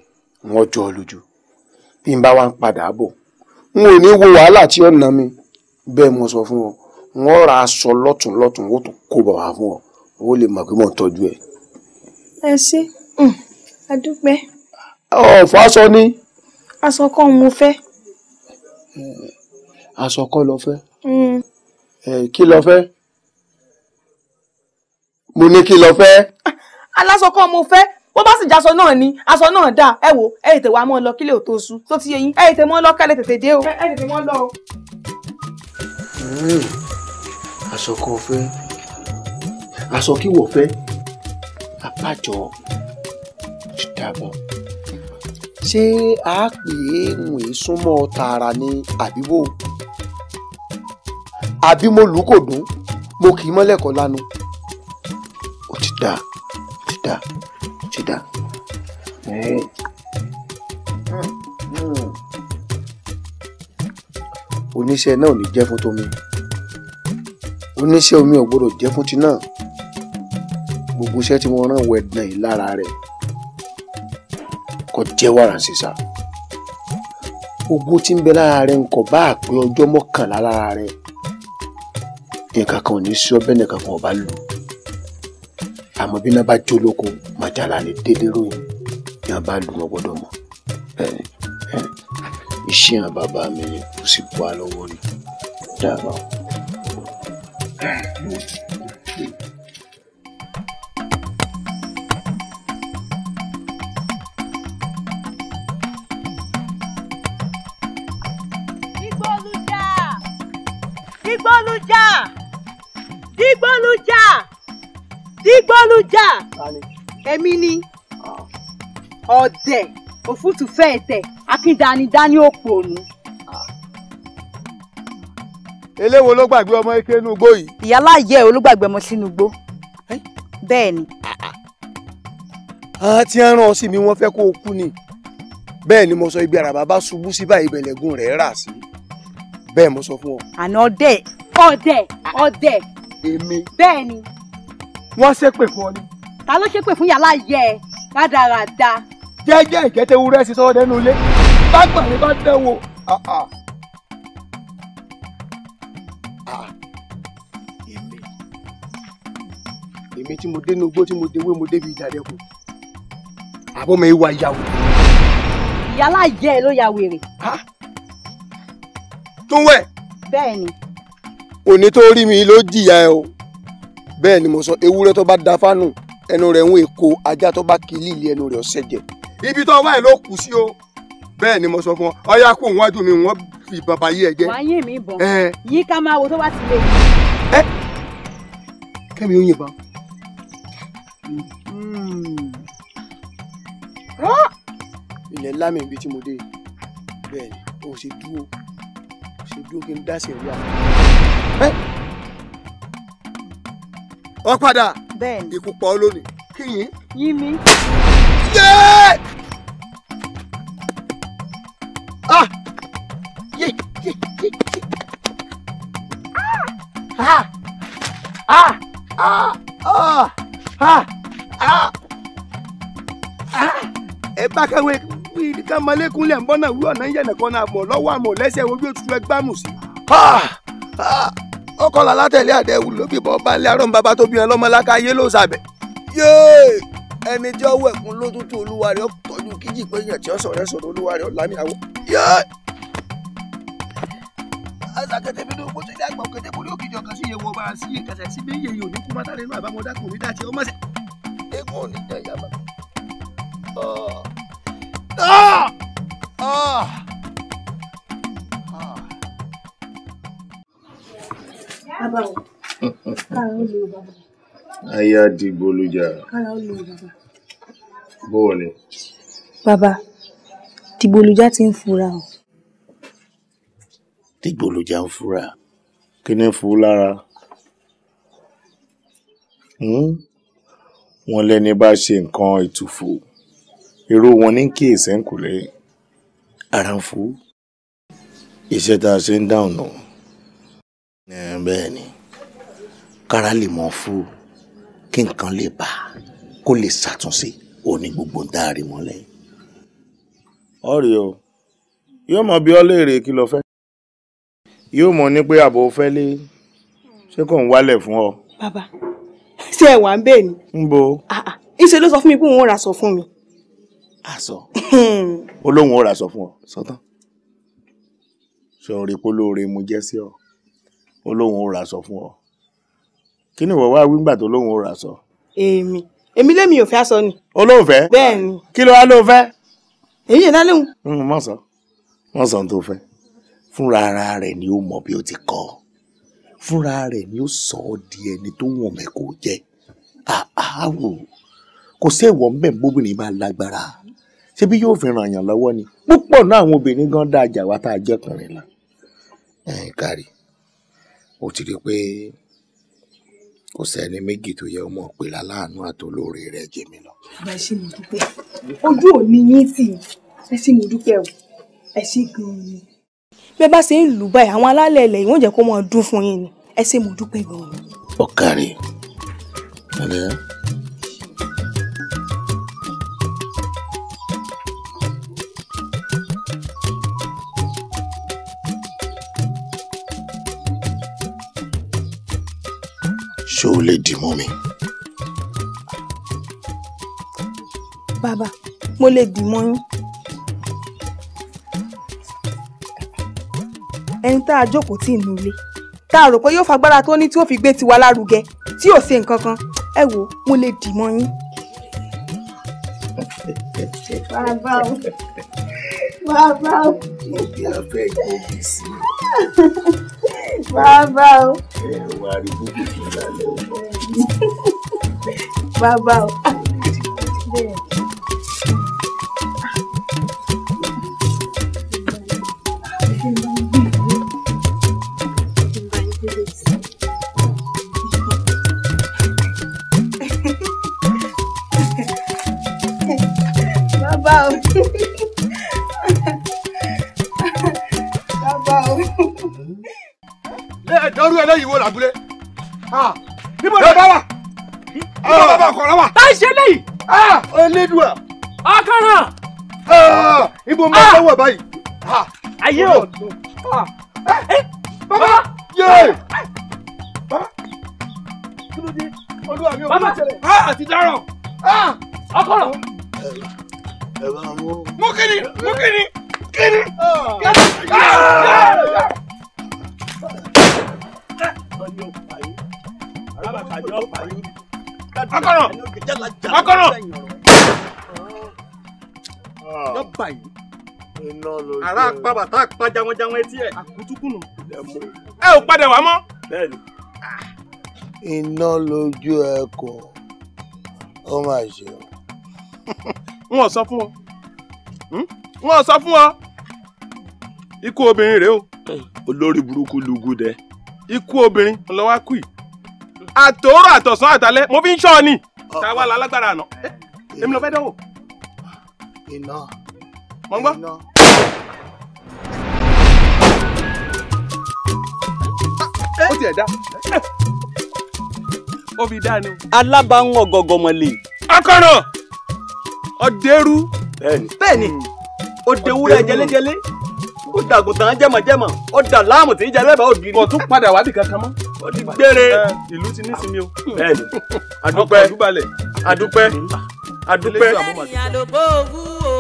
Speaker 18: wọ́n jọ ọ lójú. Bí n bá wá ń padà bọ̀, n ò ní wo wàhálà tí ó ná mi, bẹ́ẹ̀ mo sọ fún ọ. Wọ́n ra aṣọ lọ́tún lọ́tún, wọ́n tún kó bọ̀ wá fún ọ, ó lè mọ̀ pé mò ń tọ́jú ẹ.
Speaker 11: Ẹ ṣé, a dúpẹ́.
Speaker 18: Ọ̀fọ̀ aṣọ ni.
Speaker 11: Aṣọ kọ́ mo fẹ́.
Speaker 18: Aṣọ kọ́ lo fẹ́? Kí lo fẹ́? Mo ní kí lo fẹ́.
Speaker 11: Aláṣọ kọ́ mo fẹ́, bó bá sì jáṣọ náà ni aṣọ náà dáa. Ẹ wò, ẹ tètè wá mọ́ ọ lọ kílẹ̀ ò tó ṣú, tó ti yé yín. Ẹ tètè mọ́ ọ lọ kẹ́lẹ́ tètè dé o. Ẹ tètè mọ́ ọ lọ o.
Speaker 18: Aṣọ kan fẹ́, aṣọ kí wọ́n fẹ́, abájọ ti dàbọ̀. Ṣé a pè é ń wè súnmọ́ tààrà ni àbí wò? Àbí mo lù kò dùn, mo kì í mọ́lẹ̀kọ́ lánàá. Ó ti dà, ó ti dà, ó ti dà. Oníṣẹ́ náà ò ní jẹ́ fún tomi, oníṣẹ́ omi ò gbọ́dọ̀ jẹ́ fún ti náà. Gbogbo iṣẹ́ tí wọ́n rán wẹ̀dàn yìí lára rẹ̀ kò jẹ́ wàrà sísá. Gbogbo tí ń bẹ lára rẹ̀ ń kọ̀ bá àpé ọjọ́ 11 lára rẹ̀, nǹkan kan ò ní sí ọbẹ̀, nìkan kan ò bá lù. Àmọ́ bí iná bá jó lóko, màjàlá ni délé ròyìn, bí wọ́n bá lù wọ́n gbọ́dọ̀ mọ̀. Bẹ́ẹ̀ni, iṣẹ́ àwọn bàbá mi ni kò sì bọ́ a lọ́wọ́ rí. Dábàá.
Speaker 1: Dìgbòlùjà! Dìgbòlùjà!
Speaker 11: Dígbólújà, Dígbólújà, èmi ni ọ̀dẹ̀ òfútù fẹ́ tẹ̀ akíndanidání òpònú.
Speaker 19: Eléwo ló gbàgbé ọmọ ike inú igbó yìí.
Speaker 20: Ìyálà yẹ ẹ olùgbàgbé ọmọ sínú igbó. Bẹ́ẹ̀ ni.
Speaker 18: Àwọn tí ń rán ọ sí mi wọ́n fẹ́ kó o kú ni. Bẹ́ẹ̀ ni mo sọ, ibi àràbà bá ṣubú sí báyìí ìbẹ̀lẹ̀gùn rẹ̀ rà sí. Bẹ́ẹ̀ mo sọ fún ọ.
Speaker 20: Àná ọdẹ ọdẹ ọdẹ.
Speaker 19: Èmi.
Speaker 20: Bẹ́ẹ̀ ni.
Speaker 19: Wọ́n ṣépè fún ọ ni.
Speaker 20: Ta ló ṣépè fún yàrá yẹ ẹ rádaràda.
Speaker 19: Jẹ́jẹ́ ìjẹ́tẹ̀wúrẹ́ sí sọ́wọ́ dẹnu ilé. Bá gbàgbé bá dánwò.
Speaker 18: Èmi tí mo dénú igbó tí mo déwé mo débi ìdàdẹ́kùn. Àbọ̀ mi wá ìyàwó.
Speaker 20: Ìyálà yẹ ẹ ló ya wèrè.
Speaker 18: Tún wẹ̀.
Speaker 20: Bẹ́ẹ̀ ni.
Speaker 18: Òní tó rí mi ló jìyà ẹ o. Bẹ́ẹ̀ ni mo sọ, ewúrẹ́ tó bá da fánù ẹnu rẹ̀ ń èkó, ajá tó bá kí líìlì ẹnu rẹ̀ ọ̀sẹ̀ jẹ. Ibi tó wáyé ló kù sí o. Bẹ́ẹ̀ ni mo sọ fún ọ, ọyá kó wájú mi wọ́n fi bàbá yí ẹ jẹ.
Speaker 20: Wàá yín mi bọ̀. Yín ká máa wo tó bá ti lè.
Speaker 18: Kẹ́mi ó yìnbọn. Ilẹ̀ ńlá mi ibi tí mo dé. Bẹ́ẹ̀ ni, o ṣe dúró, o ṣe dúró kí n dá sí ẹ̀rí àwọn. Ọ padà.
Speaker 20: Bẹ́ẹ̀ ni.
Speaker 18: Ikú pa ọ́ lónìí. Kí yín?
Speaker 20: Yín mi.
Speaker 18: Yéé! Ah! Yé! Yé! Yé! Yé! Ah! Ah! Ah! Ah! Ah! Ah! Ah! Ẹ bá káwé ká mọ̀lẹ́kùnlé ń bọ́ náà wí ọ̀nà yẹ̀nà kan náà mọ̀ lọ́wọ́ àmọ̀ lẹ́sẹ̀ ojú ètùtù ẹgbàmù sí. Ọkọ̀ làlá tẹ̀lé àdẹ́wù ló bí bọ́ bá ń lé arọ́ bàbá tó bí wọn lọ́mọ lákàáyé ló sàbẹ̀. Yéé! Ẹni tí ó wẹ̀kún ló tútù olúwa rẹ̀ ó tọ́jú kíjì pé èèyàn tí ó sọ̀rọ̀ sọ̀rọ̀ olúwa rẹ̀ ó lámì àwọ̀. Yéé! Àṣàkẹ́tẹ̀ bí lóko tó dàgbà òkété borí òkìjọ kan sí iye wo bá sí iye kẹsẹ̀ sí bí iye yìí ò ní kú mátá nínú àbámọ́dá kò ní dá tiẹ̀ ó mọ̀sẹ̀. Eégún ò ní jẹ́ ìyàbá.
Speaker 11: Bàbá o, kára ó le o bàbá.
Speaker 5: Aya Dìgbòlùjà.
Speaker 11: Kára ó le o bàbá.
Speaker 5: Bóò ni.
Speaker 11: Bàbá, Dìgbòlùjà ti ń fura o.
Speaker 5: Dìgbòlùjà ń fura. Kí ni fún lára? Wọ́n lẹ́ni bá ṣe nǹkan ìtùfù. Irú wọn ní kí ìsẹ́ńkùlé. Ara ń fún. Iṣẹ́ tá a ṣe ń dáhùn nù. Bẹ́ẹ̀ ni, kára lè mọ̀ fún kí nǹkan lè bà kó lè ṣàtúnṣe òní gbogbo ń dárí mọ́lẹ̀. Ọ̀rẹ́ o, yóò mọ̀ bí ọ léèrè kí lo fẹ́. Yóò mọ̀ ní pé àbò fẹ́ lé, ṣé kò ń wálẹ̀ fún ọ.
Speaker 11: Bàbá, ṣé ẹ wà ń bẹ́ẹ̀ ni?
Speaker 5: Ń bo.
Speaker 11: Ìṣe ló sọ fún mi pé òun ò ra aṣọ fún mi.
Speaker 5: Aṣọ? Ó lóun ò ra aṣọ fún ọ, sọtán. Ṣé o rí pé olóore mo jẹ́ sí ọ? Ó lóun ò ra aṣọ fún ọ. Kí ni ìwọ wá wí ńgbà tó lóun ò ra aṣọ?
Speaker 11: Èmi lémi ò fẹ́ aṣọ ni.
Speaker 5: Ó lóun fẹ́?
Speaker 11: Bẹ́ẹ̀ ni.
Speaker 5: Kí ló wá lóun fẹ́?
Speaker 11: Èyí yẹn lálẹ́ òun.
Speaker 5: Má sọ, má sọ ohun tó fẹ́. Fúnra ara rẹ̀ ni ó mọ bí ó ti kọ́. Fúnra rẹ̀ ni ó sọ ọ́ di ẹni tó wọ̀n mẹ́ kó jẹ́. Àwò kò sí èèwọ̀ ń bẹ̀ bóbìnrin bá lágbára. Ṣé bí yóò fi ràn yàn lọ́wọ́ ni? Púpọ̀ náà àwọn obìnrin gan dáa jà wá tá a jẹ́ ọkùnrin lọ. Ẹ̀yin kárí, ó ti rí pé kò sẹ́ni méjì tó yẹ ọmọ pè láláàánú àtolóore rẹ̀ jẹ mí lọ.
Speaker 11: Bàbá, ẹ ṣé mo dúpẹ́. Ojú ò ní yín tì í. Ẹ ṣé mo dúpẹ́ o. Ẹ ṣé gan-an ni. Bí ẹ bá ṣe ń lù báyìí, àwọn alálẹ̀ ilẹ̀ yìí wọ́n jẹ́ kó máa dún fún yín ni. Ẹ ṣé mo dúpẹ́ gan-an ni.
Speaker 5: Ọ̀kàrẹ̀. Ẹ̀lẹ́. Ṣé o lè dì mọ́ mi?
Speaker 11: Bàbá, mo lè dì mọ́ yín. Ẹni tá a jókòó tì nínú ilé, tá a rò pé yóò fagbára tó ní tí ó fi gbé tiwa lárugẹ, tí ò ṣe nǹkan kan, ẹ wò, mo lè dì mọ́ yín. Bàbá o, bàbá o.
Speaker 5: Mo bí a fẹ́ gbòógì sí.
Speaker 20: Bàbá o.
Speaker 8: Ẹ wá rí búkú fún lálẹ́ o.
Speaker 20: Bàbá o. Bàbá o. Bàbá o.
Speaker 3: Lẹ́ẹ̀dọ́rú eléyìí wo làbúlé? Níbo ni bàbá wà? Níbo bàbá ọkọ̀rọ̀ wà?
Speaker 6: Tá ń ṣe léyìí.
Speaker 3: Elédùà.
Speaker 6: Ọkọ̀rọ̀.
Speaker 3: Ibo máa ń wọ̀ báyìí.
Speaker 6: Ayé o.
Speaker 3: Bàbá. Yé. Bàbá. Kí ló dé? Olúwa mi ò kí ló ṣẹlẹ̀? Àti dáràn.
Speaker 6: Ọkọ̀rọ̀.
Speaker 3: Mú kíni, mú kíni, kíni.
Speaker 7: Ọkọ̀rọ̀. Ọkọ̀rọ̀. Ará apá bàtà apá jáwọ́jáwọ́ etí ẹ̀. Àkútúkùnù. Ẹ ò padà wá mọ́.
Speaker 19: Iná lójú ẹkùn, ó mà ṣe o.
Speaker 7: N ò sọ fún ọ. N ò sọ fún ọ. Ikú obìnrin rèé o.
Speaker 5: Olórí burúkú lugudẹ.
Speaker 7: Ikú obìnrin ló wá kú yìí. Àtòórọ̀ àtọ̀sán àtàlẹ́ mo fi ń ṣọ́ ọ ni. Táwa la lágbára àná. Èmi ló fẹ́ dánwò.
Speaker 19: Iná.
Speaker 7: Mo ń gbọ́. Ó tiẹ̀ dá. Ó fi dá ni o.
Speaker 12: Alábàáhùn ọ̀gọ̀gọ̀mọ̀lẹ̀.
Speaker 7: Ọkọ̀rọ̀. Ọ̀dẹ́rú.
Speaker 12: Bẹ́ẹ̀ni, ó dewúrẹ́ jẹlẹ́jẹlẹ́, ó dàgùntàn jẹmọ̀jẹmọ̀, ó dà láàmù tí ń jẹ lẹ́bàá ògiri.
Speaker 7: Kò tún padà wádìí kankan mọ́.
Speaker 12: Ó di gbére.
Speaker 7: Ìlú ti ní sinmi o.
Speaker 5: Bẹ́ẹ̀ni, adúpẹ́, adúpẹ́, adúpẹ́.
Speaker 1: Ẹlẹ́rìí àlòbó owú o.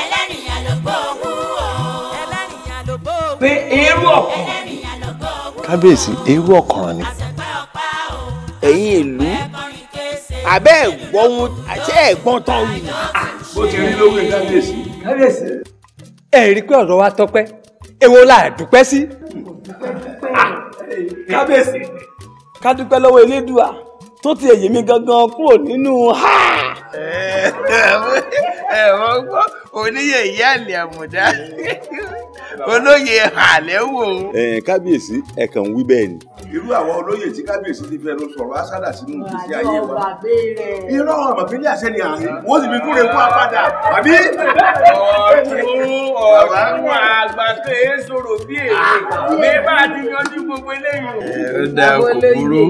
Speaker 1: Ẹlẹ́rìí àlòbó owú o. Ẹlẹ́rìí àlòbó owú o.
Speaker 12: Pé eérú ọ̀kàn.
Speaker 8: Kábíyèsí, eérú ọ̀kànràn ni.
Speaker 18: Ẹ̀yin ìlú, àbẹ́ ẹ̀gbọ́n àti ẹ̀gbọ́n tán wù.
Speaker 5: Bó ti rí lórí kábíyèsí.
Speaker 4: Kábíyèsí. Ẹ rí i pé ọ̀rọ̀ wa tọpẹ́, èwo la dúpẹ́ sí.
Speaker 12: Kábíyèsí, ká dúpẹ́ lọ́wọ́ Elédùà tó ti èyí mi gangan kúrò nínú ha.
Speaker 18: Ẹ wọ́n gbọ́ oníyè ìyá àlè àmùdá olóyè àlẹ́ wò.
Speaker 8: Kábíyèsí, ẹ kàn ń wí bẹ́ẹ̀ ni.
Speaker 5: Irú àwọn olóyè tí kábíyèsí ti fẹnu sọ̀rọ̀ asádà sínú ìgbésí ayé wa. Irọ́ àmọ̀fínlẹ̀ àṣẹ ni àárín wọ́n sì fi kúre fún apádà àbí.
Speaker 6: Ọ̀tún ọ̀tún àgbà tó é sọ̀rọ̀ bí èmi bí bá a ti yanjú gbogbo eléyìí.
Speaker 18: Ẹ dá kò burú.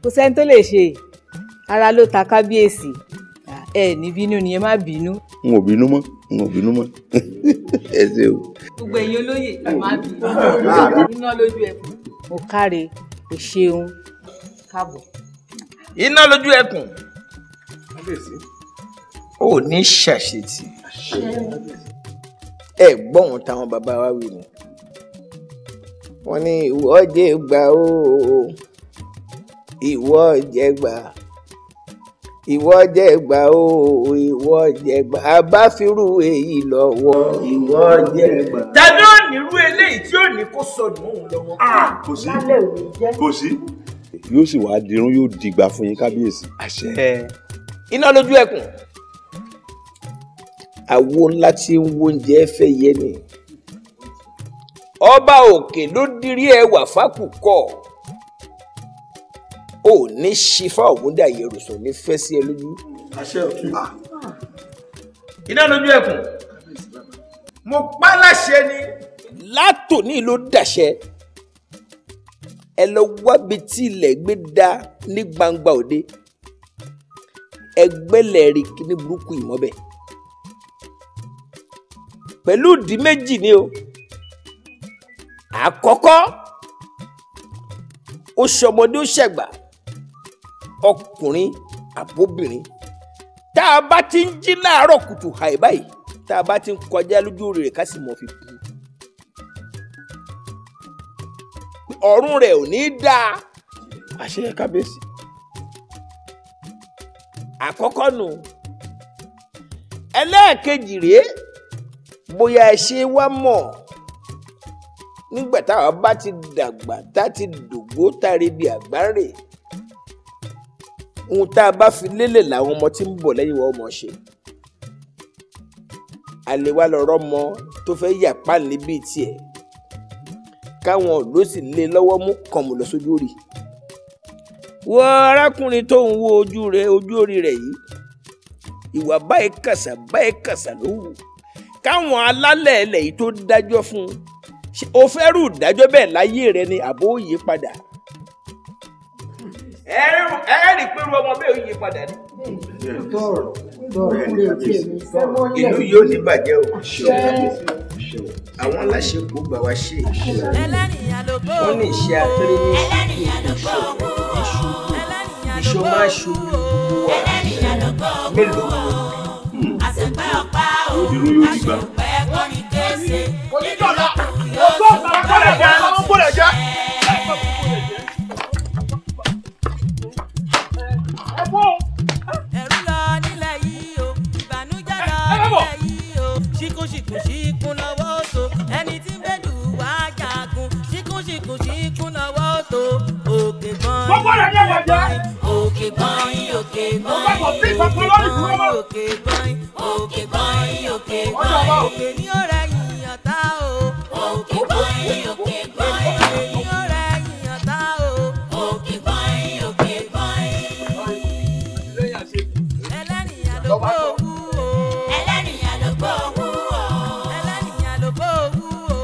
Speaker 15: Kò sẹ́ni tó lè ṣe, ara ló ta kábíyèsí. Ẹ ní bínú ni, ẹ má bínú.
Speaker 8: N ò bínú mọ́, n ò bínú mọ́. Ẹ ṣé o.
Speaker 15: Gbogbo ẹ̀yin olóyè ẹ má bínú. Iná lójú ẹkùn. Mo káre, o ṣeun, káàbọ̀.
Speaker 18: Iná lójú ẹkùn. Ò ní ṣàṣetì. Ẹ gbọ́ ohun táwọn bàbá wa wí ni. Wọ́n ní ìwọ jẹ́ gbà ó, ìwọ jẹ́ gbà. Ìwọ jẹ́ gbà ó, ìwọ jẹ́ gbà. Abáfirú èyí lọ́wọ́, ìwọ jẹ́ gbà.
Speaker 6: Tàbí ò ní irú eléyìí tí ò ní kó sọnù òun lọ́wọ́.
Speaker 8: Kò sí. Kò sí. Yóò sì wá dirun, yóò dìgbà fún yín kábíyèsí.
Speaker 4: Àṣẹ.
Speaker 18: Iná lójú ẹkùn. Àwo ńlá tí ń wo oúnjẹ fẹ́ yé ni. Ọba òkè ló dirí ẹwà fákùkọ. Ò ní ṣífà ògúndà yẹrùsùn ní fẹ́ sí ẹ lójú.
Speaker 5: Àṣẹ òkè.
Speaker 6: Iná lójú ẹkùn. Mo pa láṣẹ ni.
Speaker 18: Látòní ló dàṣẹ. Ẹ lọ wábi tí ilẹ̀ gbé dá ní gbangba òde. Ẹgbẹ́lẹ̀ rí kíní burúkú ìmọ̀bẹ̀. Pẹ̀lú ìdí méjì ni o. Àkọ́kọ́, ó ṣọmọdé ó ṣẹ̀gbà, ọkùnrin àbóbìnrin. Tá a bá ti ń jí láàárọ̀ kùtù hàì báyìí, tá a bá ti ń kọjá lójú rẹ̀ ká sì mọ̀ fi bu. Ọ̀run rẹ̀ ò ní dáa.
Speaker 19: Àṣẹ kábíyèsí.
Speaker 18: Àkọ́kọ́ nù. Ẹlẹ́ẹ̀kejì rèé, bóyá ẹ ṣe wá mọ̀
Speaker 17: Nígbà táwa bá ti dàgbà tá ti dògbó táre bíi àgbáre, ohun tá a bá fi lélẹ̀ làwọn ọmọ tí ń bọ̀ lẹ́yìn wa ọmọ ṣe. Àlè wa lọ̀rọ̀ mọ tó fẹ́ yà páàlì bíi tiẹ̀, káwọn ló sì lé lọ́wọ́ mú kànmù lọ sójú rí. Wo arákùnrin tó ń wo ojú rẹ̀, ojú orí rẹ̀ yìí, ìwà báyìí kàṣà báyìí kàṣà ló wù. Káwọn alálẹ̀ ilẹ̀ yìí tó dájọ́ fún un, o fẹ́ rú ìdájọ́ bẹ́ẹ̀ láyé rẹ ni àbó yí padà? Ẹ rí pé irú ọmọ bẹ́ẹ̀ ó yí padà ni. Ìlú yóò ní bàjẹ́ o. Àwọn aláṣẹ kò gbà wá ṣe. Wọ́n ní ìṣe akéré ní iṣu iṣu máa ṣojú gbogbo wa mélòó.
Speaker 5: Irú yóò di gbà.
Speaker 1: Ẹ̀rù lọ nílẹ̀ yìí o, ìbànújẹ́ lọ nílẹ̀ yìí o. Ṣíkúṣíkù ṣíkún lọ́wọ́ òtò, ẹni tí ń bẹ́lù wá jagun. Ṣíkúṣíkù ṣíkún lọ́wọ́ òtò, òkè gbọ́n òkè gbọ́n òkè gbọ́n òkè gbọ́n òkè gbọ́n òkè gbọ́n òkè ní ọ̀rẹ́ yìnyín tá o. Òkè gbọ́n òkè gbọ́n òkè ní ọ̀rẹ́ yìnyín tá o. Òkè gbọ́n òkè gbọ́n. Ẹlẹ́nìyàn ló gbó owó o. Ẹlẹ́nìyàn ló gbó owó o. Ẹlẹ́nìyàn ló gbó owó o.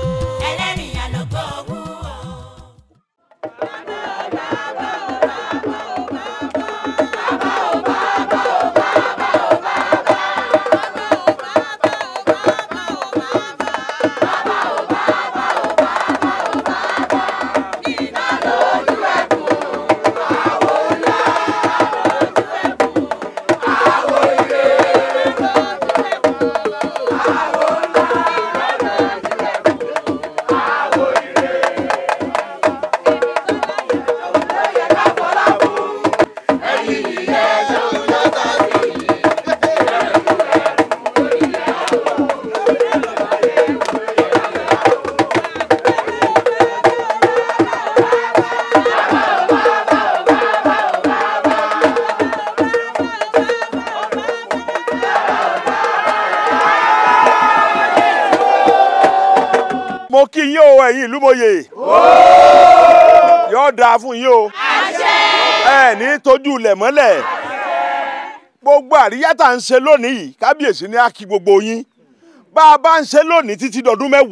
Speaker 1: Ẹlẹ́nìyàn ló gbó owó o.
Speaker 5: Mo kí yín o, ẹ̀yin ìlú mòye. Yóò dáa fún yín o. Ẹ ní tójú ilẹ̀ mọ́lẹ̀. Gbogbo àríyá tá à ń ṣe lónìí yìí, kábíyèsí ní á kí gbogbo yín. Bá a bá ń ṣe lónìí títí dọdún 10,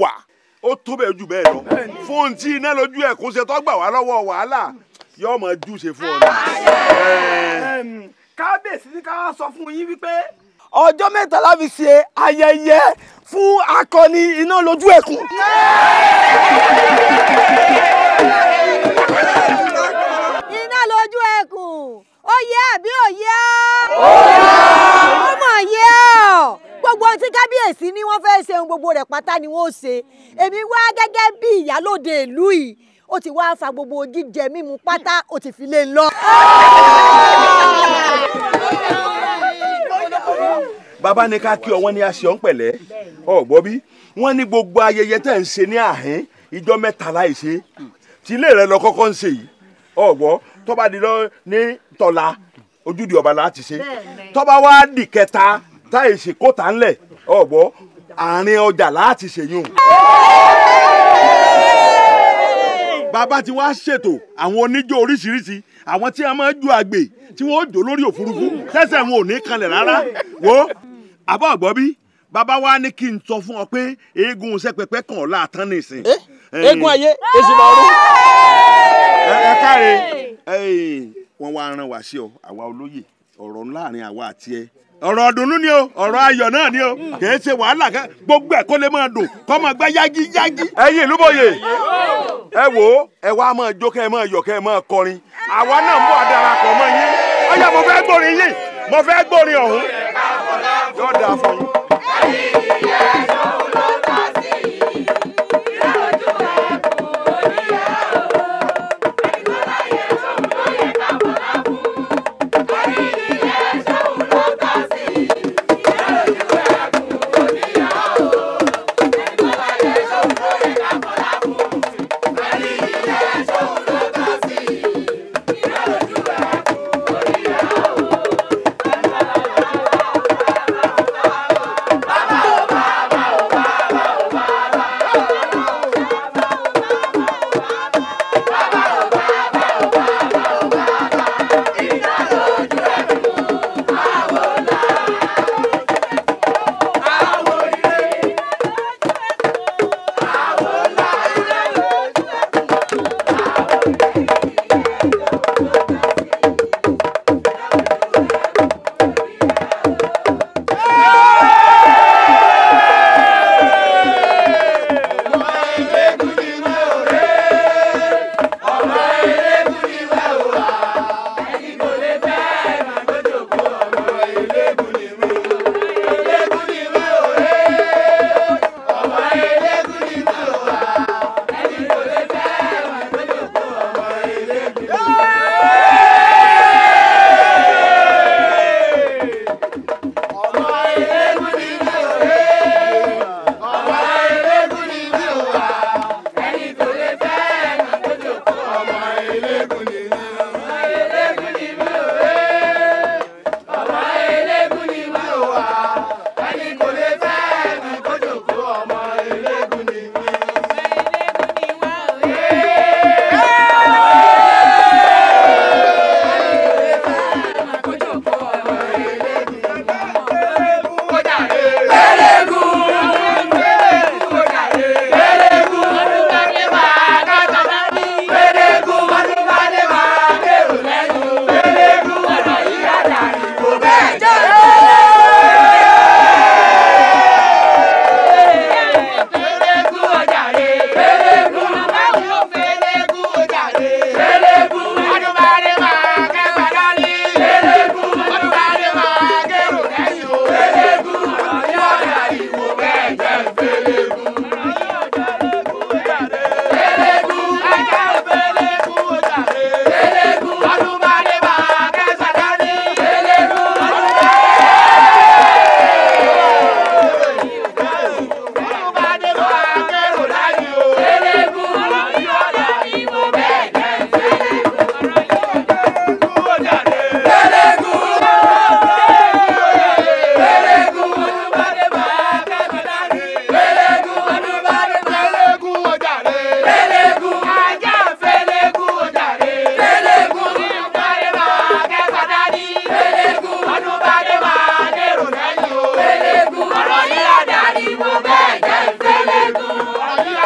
Speaker 5: ó tó bẹ́ẹ̀ jù bẹ́ẹ̀ lọ. Fún tí iná lójú ẹ̀kún ṣe tó gbà wá lọ́wọ́ wàhálà, yóò máa júṣe fún ọ ní.
Speaker 21: Kábíyèsí ní ká sọ fún yín wípé ọjọ́ 3 la fi ṣe ayẹyẹ fún akọni iná lójú ẹkùn.
Speaker 22: Iná lójú ẹkùn, ó yẹ àbí ò yẹ ọ́? Ó mọ̀ yẹ ọ́. Gbogbo ohun tí kábíyèsí ní wọ́n fẹ́ ṣe, ohun gbogbo rẹ̀ pátá ni wọ́n ó ṣe. Èmi wá gẹ́gẹ́ bí ìyálóde ìlú yìí, ó ti wá fa gbogbo jíjẹ mímu pátá, ó ti fi lé lọ.
Speaker 5: Bàbá ní ká kí ọ, wọ́n ní a ṣe ọ́n pẹ̀lẹ́. Ọ̀gbọ́ bí wọ́n ní gbogbo ayẹyẹ tẹ̀ ń ṣe ní àhín ìjọ 3 láì ṣe tí ilé rẹ lọ kọ́kọ́ ń ṣe yìí. Ọ̀gbọ́ tó bá di lọ ní tọ̀la ojúde ọba láti ṣe, tó bá wá di kẹta táyì ṣe kóta ńlẹ̀. Ọ̀gbọ́ àárín ọjà láti ṣe yún. Bàbá ti wá ṣètò àwọn oníjó oríṣiríṣi, àwọn tí a máa ju àgbè tí wọ́n ó jò lórí òfurufú tẹ́sẹ̀ wọn ò ní kanlẹ̀ rárá. Wo àbọ̀ ọ̀gbọ́ bí bàbá wa ní kí n sọ fún ọ pé eégún sẹpẹpẹ kàn ọ́ láàtán nìsín.
Speaker 17: Eégún ayé èsì máa rú.
Speaker 5: Ẹ káre, wọ́n wá rán wá sí ọ, àwa olóyè, ọ̀rọ̀ láàrin àwa àti ẹ. Ọ̀rọ̀ ọ̀dùnnú ni o, ọ̀rọ̀ ayọ̀ náà ni o, kìí ṣe wàhálà kan, gbogbo ẹ̀ kó lè máa dùn, kó máa gbá yági yági. Ẹ̀yin ìlú mòye, ẹ wò ó, ẹ wá máa jó kẹ́ ẹ máa yọ̀ kẹ́ ẹ máa kọrin. Àwa náà ń bọ̀ àdarapọ̀ mọ́ yín. Ọ̀yá mo fẹ́ gbórin yín, mo fẹ́ gbórin ọ̀hún. Yóò dáa fún yín.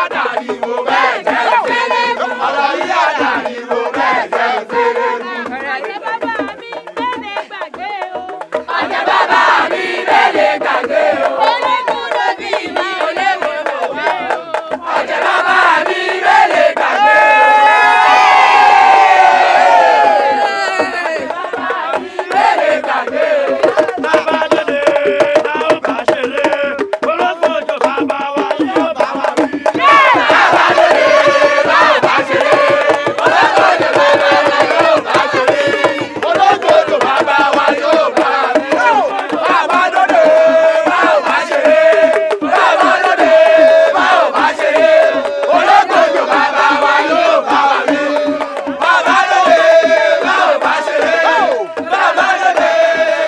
Speaker 2: àdàríwò bẹ́ẹ̀ jẹ́ fẹ́rẹ́ kú. Ọ̀rọ̀ yìí àdàríwò bẹ́ẹ̀ jẹ́ fẹ́rẹ́ kú.
Speaker 13: Ọ̀jẹ̀ bàbá mi mẹ́lẹ̀ gbàgbé o.
Speaker 2: Ọ̀jẹ̀ bàbá mi mẹ́lẹ̀ gbàgbé o.
Speaker 13: Eléégún ló bí mi oléwò gbàgbé o.
Speaker 2: Ọ̀jẹ̀ bàbá mi mẹ́lẹ̀ gbàgbé o. Mẹ́lẹ̀ gbàgbé o.
Speaker 10: Bàbá délé tá ò bá ṣeré, ológbòjò bàbá wa yóò bá wa wí.
Speaker 2: Bàbá délé tá ò bá ṣeré, ológbòjò bàbá wa yóò bá ṣeré. Ológbòjò bàbá wa yóò bá wí. Bàbá délé tá ò bá ṣeré, bàbá délé tá ò bá ṣeré, ológbòjò bàbá wa yóò bá wa wí. Bàbá délé tá ò bá ṣeré, bàbá délé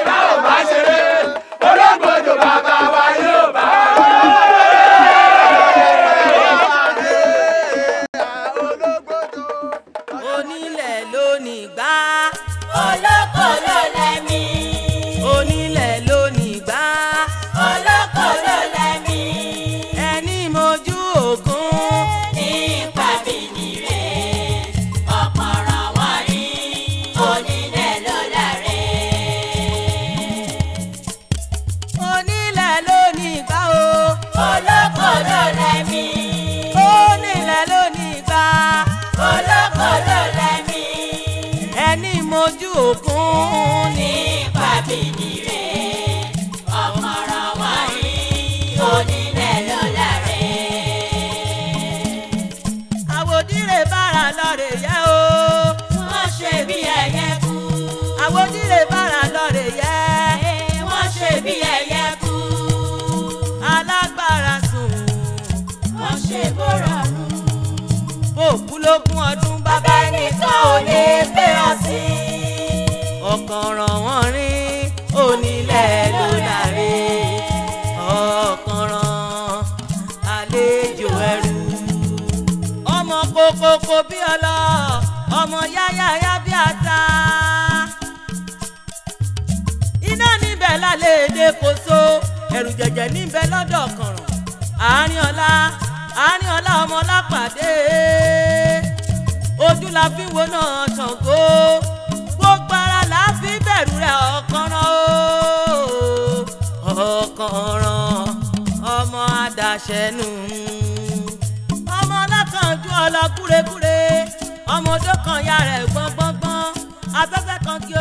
Speaker 2: tá ò bá ṣeré, ológbòjò bàbá wa yóò bá wa wí.
Speaker 1: Onílẹ̀ ló ní gbá.
Speaker 16: Olóko ló lẹ́mí.
Speaker 1: Onílẹ̀ ló ní gbá.
Speaker 16: Olóko ló lẹ́mí.
Speaker 1: Ẹni mojú òkun.
Speaker 16: Nípa bìnírè, ọ̀pọ̀rọ̀ wọ́n rí. Onílẹ̀ ló láre.
Speaker 1: Onílẹ̀ ló ní gbá o.
Speaker 16: Olóko ló lẹ́mí.
Speaker 1: Onílẹ̀ ló ní gbá.
Speaker 16: Olóko ló lẹ́mí.
Speaker 1: Ẹni mojú òkun.
Speaker 16: Nípa bìnírè, ọ̀pọ̀rọ̀ wọ́n rí. Onílẹ̀ ló láre.
Speaker 1: Àwòdìrè bára lọ́rẹ̀ yẹ o.
Speaker 16: Wọ́n ṣe bí ẹyẹ kú.
Speaker 1: Àwòdìrè bára lọ́rẹ̀ yẹ.
Speaker 16: Wọ́n ṣe bí ẹyẹ kú.
Speaker 1: Alágbára sùn.
Speaker 16: Wọ́n ṣe bó rọrùn.
Speaker 1: Bòkú lógún ọdún bàbá
Speaker 16: Ẹnìkan ò lè gbé ọ sí.
Speaker 1: Ọ̀kànràn wọn rí onílẹ̀ ló láre. Ọ̀kànràn àlejò ẹrú. Ọmọ kokoko bí ọlọ, ọmọ yáyáyá bí ata. Iná níbẹ̀ lálẹ́ èdè kòso, ẹ̀rù jẹ̀jẹ̀ níbẹ̀ lọ́dọ̀ ọ̀kànràn. Àárín ọlá, àárín ọlá ọmọ lápàdé. Ojú la fi wo náà Ṣàngó, gbogbo ara la fi bẹ̀rù rẹ̀ ọ̀kànràn o. Ọ̀kànràn ọmọ àdàṣẹ́nu. Ọmọ alákànjú ọlọ kúrekúre, ọmọ odó kan ya rẹ̀ gbọ́ngbọ́ngbọ́n, afẹ́fẹ́ kan kí